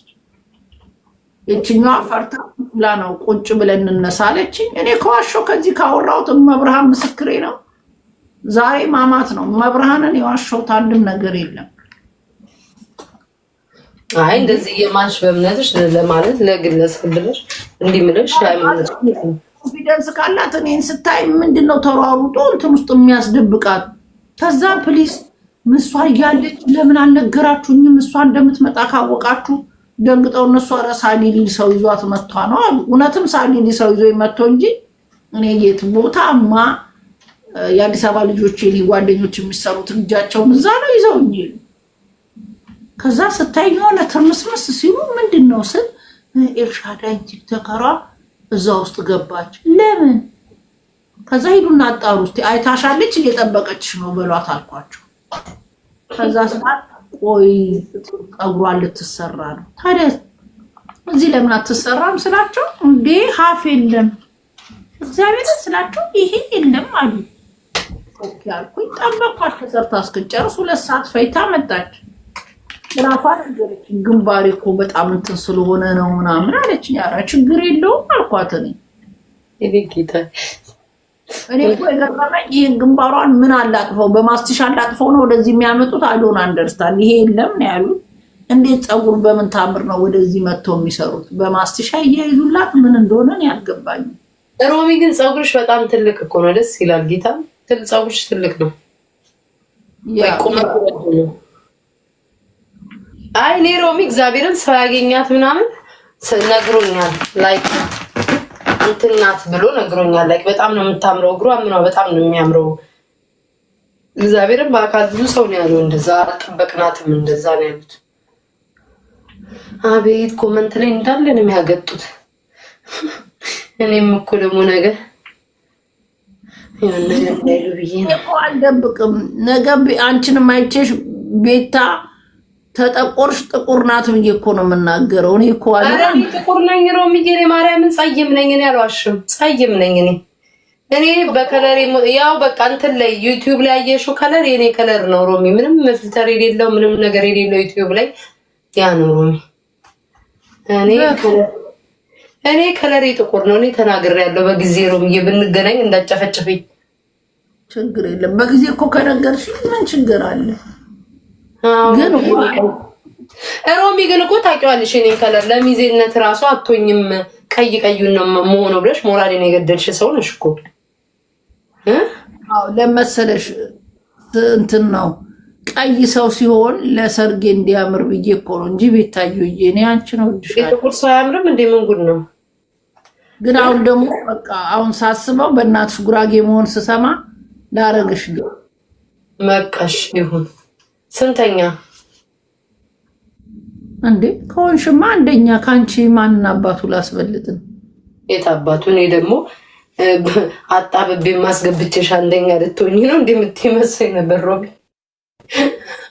የችኛዋ ፈርታ ብላ ነው ቁጭ ብለን እንነሳ አለችኝ። እኔ ከዋሸሁ ከዚህ ካወራሁት እመብርሃን ምስክሬ ነው። ዛሬ ማማት ነው። እመብርሃንን የዋሸሁት አንድም ነገር የለም። አይ እንደዚህ የማንሽ በእምነትሽ ለማለት ለግለሰብ ብለሽ እንዲህ ምልሽ ሃይማኖት Confidence ካላት እኔን ስታይ ምንድን ነው ተሯሩጦ እንትን ውስጥ የሚያስደብቃት? ከዛ please እሷ እያለች ለምን አልነገራችሁኝም? እሷ እንደምትመጣ ካወቃችሁ ደንግጠው እነሱ ኧረ ሳሊሊ ሰው ይዟት መጥቷ ነው አሉ። እውነትም ሳሊሊ ሰው ይዞ መጥቶ እንጂ እኔ የት ቦታ ማ የአዲስ አበባ ልጆች የኔ ጓደኞች የሚሰሩት እጃቸውን እዛ ነው ይዘውኝ ሄዱ። ከዛ ስታይ የሆነ ትርምስምስ ሲሉ ምንድን ነው ስል ኤልሻዳይ ቲክቶከሯ እዛ ውስጥ ገባች። ለምን? ከዛ ሂዱና አጣሩ እስኪ አይታሻለች እየጠበቀችሽ ነው በሏት አልኳቸው። ከዛ ስላት ቆይ ፀጉሯን ልትሰራ ነው። ታዲያ እዚህ ለምን አትሰራም ስላቸው እንዴ half የለም እግዚአብሔርን ስላቸው ይሄ የለም አሉ። Okay አልኩኝ። ጠበኳት ተሰርታ እስክትጨርስ 2 ሰዓት ፈይታ መጣች። ራሷ ነገረችኝ። ግንባሬ እኮ በጣም እንትን ስለሆነ ነው ምናምን አለችኝ። ኧረ ችግር የለውም አልኳት። እኔ ጌታ። እኔ እኮ የገረመኝ ይህን ግንባሯን ምን አላጥፈው በማስቲሽ አላጥፈው ነው ወደዚህ የሚያመጡት። I don't understand። ይሄ የለም ነው ያሉት። እንዴት ፀጉር በምን ታምር ነው ወደዚህ መጥተው የሚሰሩት? በማስቲሻ እያይዙላት ምን እንደሆነ እኔ አልገባኝም። ሮሚ ግን ፀጉርሽ በጣም ትልቅ እኮ ነው። ደስ ይላል። ጌታ ፀጉርሽ ትልቅ ነው። ቁመቱ ነው። አይ እኔ ሮሚ እግዚአብሔርን ሰው ያገኛት ምናምን ነግሮኛል። Like እንትን ናት ብሎ ነግሮኛል። Like በጣም ነው የምታምረው፣ እግሯ ምኗ በጣም ነው የሚያምረው። እግዚአብሔርን በአካል ብዙ ሰው ነው ያለው እንደዛ። አልጠበቅናትም፣ እንደዛ ነው ያሉት። አቤት comment ላይ እንዳለ ነው የሚያገጡት። እኔም እኮ ደግሞ ነገ የሆነ ነገር እንዳይሉ ብዬ ነው እኮ አልደብቅም። ነገ አንቺንም አይቼሽ ቤታ ተጠቆርሽ ጥቁር ናት ብዬ እኮ ነው የምናገረው። እኔ እኮ አለ ጥቁር ነኝ ሮሚዬ፣ እኔ ማርያምን ጸይም ነኝ እኔ፣ አልዋሽም። ጸይም ነኝ እኔ። እኔ በ color ያው በቃ እንትን ላይ YouTube ላይ ያየሽው color የኔ color ነው ሮሚ። ምንም filter የሌለው ምንም ነገር የሌለው YouTube ላይ ያ ነው ሮሚ። እኔ color ኤ ጥቁር ነው። እኔ ተናግሬያለሁ በጊዜ ሮሚዬ፣ ብንገናኝ እንዳጨፈጭፍኝ። ችግር የለም። በጊዜ እኮ ከነገርሽ ምን ችግር አለ? ግን ሮሚ ግን እኮ ታውቂዋለሽ የኔን color ለሚዜነት ራሱ አቶኝም ቀይ ቀዩን ነው መሆነው ብለሽ ሞራሌን የገደልሽ ሰው ነሽ እኮ። አዎ ለመሰለሽ እንትን ነው ቀይ ሰው ሲሆን ለሰርጌ እንዲያምር ብዬ እኮ ነው እንጂ ቤታየዬ፣ እኔ አንቺን እወድሻለሁ። የጥቁር ሰው አያምርም እንዴ? ምን ጉድ ነው? ግን አሁን ደግሞ በቃ አሁን ሳስበው በእናትሽ ጉራጌ መሆን ስሰማ ላረግሽ ነው። መቀሽ ይሁን። ስንተኛ እንዴ ከሆንሽማ አንደኛ። ከአንቺ ማንን አባቱ ላስበልጥን? የት አባቱ? እኔ ደግሞ አጣብቤ ማስገብቼሽ አንደኛ ልትሆኝ ነው እንዴ የምትመስለኝ ነበር ሮቢ።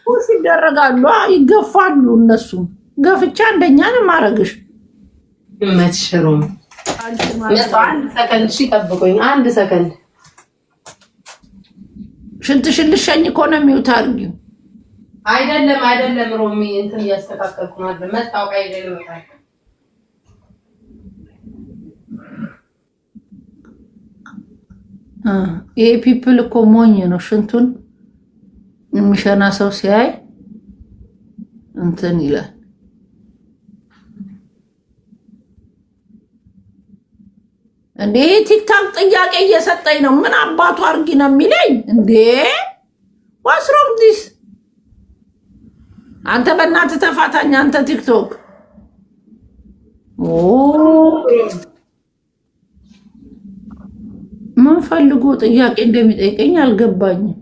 Push ይደረጋሉ፣ ይገፋሉ። እነሱም ገፍቻ አንደኛ ነው ማረግሽ። መችሽ ሮሚ። አንድ ሰከንድ እሺ፣ ጠብቁኝ አንድ ሰከንድ። ሽንትሽን ልሸኝ እኮ ነው mute አድርጊው። አይደለም አይደለም፣ ሮሚ እንትን እያስተካከልኩ ነው። መጣው አይደለም ይሄ people እኮ ሞኝ ነው። ሽንቱን የሚሸና ሰው ሲያይ እንትን ይላል። እንዴ TikTok ጥያቄ እየሰጠኝ ነው። ምን አባቱ አርጊ ነው የሚለኝ? እንዴ what's wrong this? አንተ በእናትህ ተፋታኝ። አንተ TikTok ምን ፈልጎ ጥያቄ እንደሚጠይቀኝ አልገባኝም።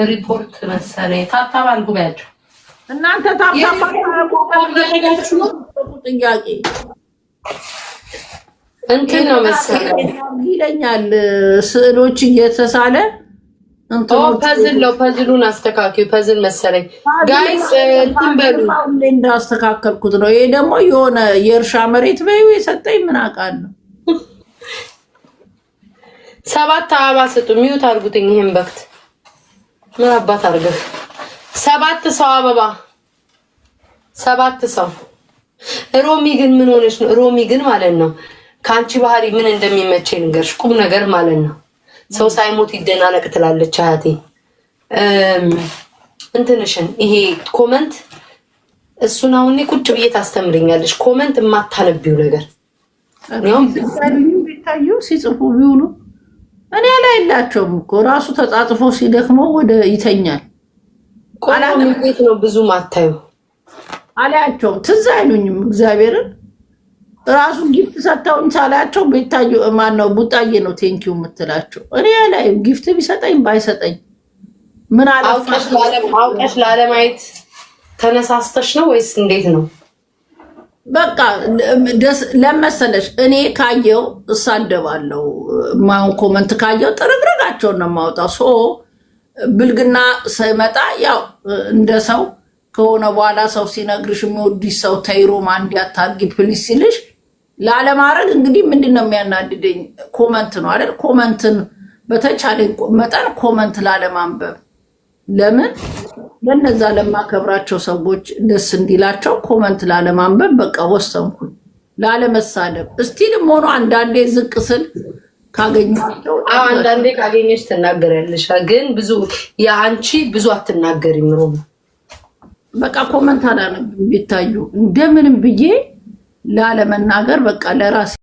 ሪፖርት መሰለኝ። Tap tap አድርጉ በያቸው እናንተ tap tap ጥያቄ እንትን ነው መሰለኝ ይለኛል። ስዕሎች እየተሳለ Puzzle ነው። Puzzle ኡን አስተካክዩ። Puzzle መሰለኝ guys፣ እንትን በሉ። እንዳስተካከልኩት ነው። ይሄ ደግሞ የሆነ የእርሻ መሬት በይው የሰጠኝ ምን አውቃለሁ። 7 አበባ ስጡ። Mute አድርጉትኝ። ይሄን በክት ምን አባት አድርገህ 7 ሰው አበባ 7 ሰው። ሮሚ ግን ምን ሆነች ነው? ሮሚ ግን ማለት ነው ከአንቺ ባህሪ ምን እንደሚመቸኝ ንገርሽ። ቁም ነገር ማለት ነው። ሰው ሳይሞት ይደናነቅ ትላለች አያቴ። እንትንሽን ይሄ comment እሱን አሁን ቁጭ ብዬ ታስተምርኛለሽ። Comment የማታነቢው ነገር ቢታዩ ሲጽፉ ቢውሉ እኔ አላይላቸውም እኮ ራሱ ተጻጽፎ ሲደክመው ወደ ይተኛል። ቆሜት ነው ብዙ ማታዩ አላያቸውም፣ ትዝ አይሉኝም። እግዚአብሔርን ራሱ gift ሰጥተውኝ ሳላያቸው ቤታዩ ማነው ቡጣዬ ነው thank you የምትላቸው። እኔ አላይም፣ gift ቢሰጠኝ ባይሰጠኝ ምን አውቀሽ ላለማየት ተነሳስተሽ ነው ወይስ እንዴት ነው? በቃ ለመሰለሽ እኔ ካየው እሳደባለሁ። ማሁን comment ካየው ጥርግርጋቸውን ነው የማወጣው። So ብልግና ስመጣ ያው እንደ ሰው ከሆነ በኋላ ሰው ሲነግርሽ የሚወድሽ ሰው ተይሮማ እንዲያታርጊ please ሲልሽ ላለማድረግ እንግዲህ ምንድን ነው የሚያናድደኝ? Comment ነው አይደል? Comment ን በተቻለ መጠን comment ላለማንበብ ለምን ለነዛ ለማከብራቸው ሰዎች ደስ እንዲላቸው comment ላለማንበብ በቃ ወሰንኩኝ፣ ላለመሳደብ። Still ም ሆኖ አንዳንዴ ዝቅ ስል ካገኘኋቸው አንዳንዴ ካገኘሽ ትናገሪያለሽ፣ ግን ብዙ የአንቺ ብዙ አትናገሪም። ሮም በቃ comment አላነብም። ቢታዩ እንደምንም ብዬ ላለመናገር በቃ ለራሴ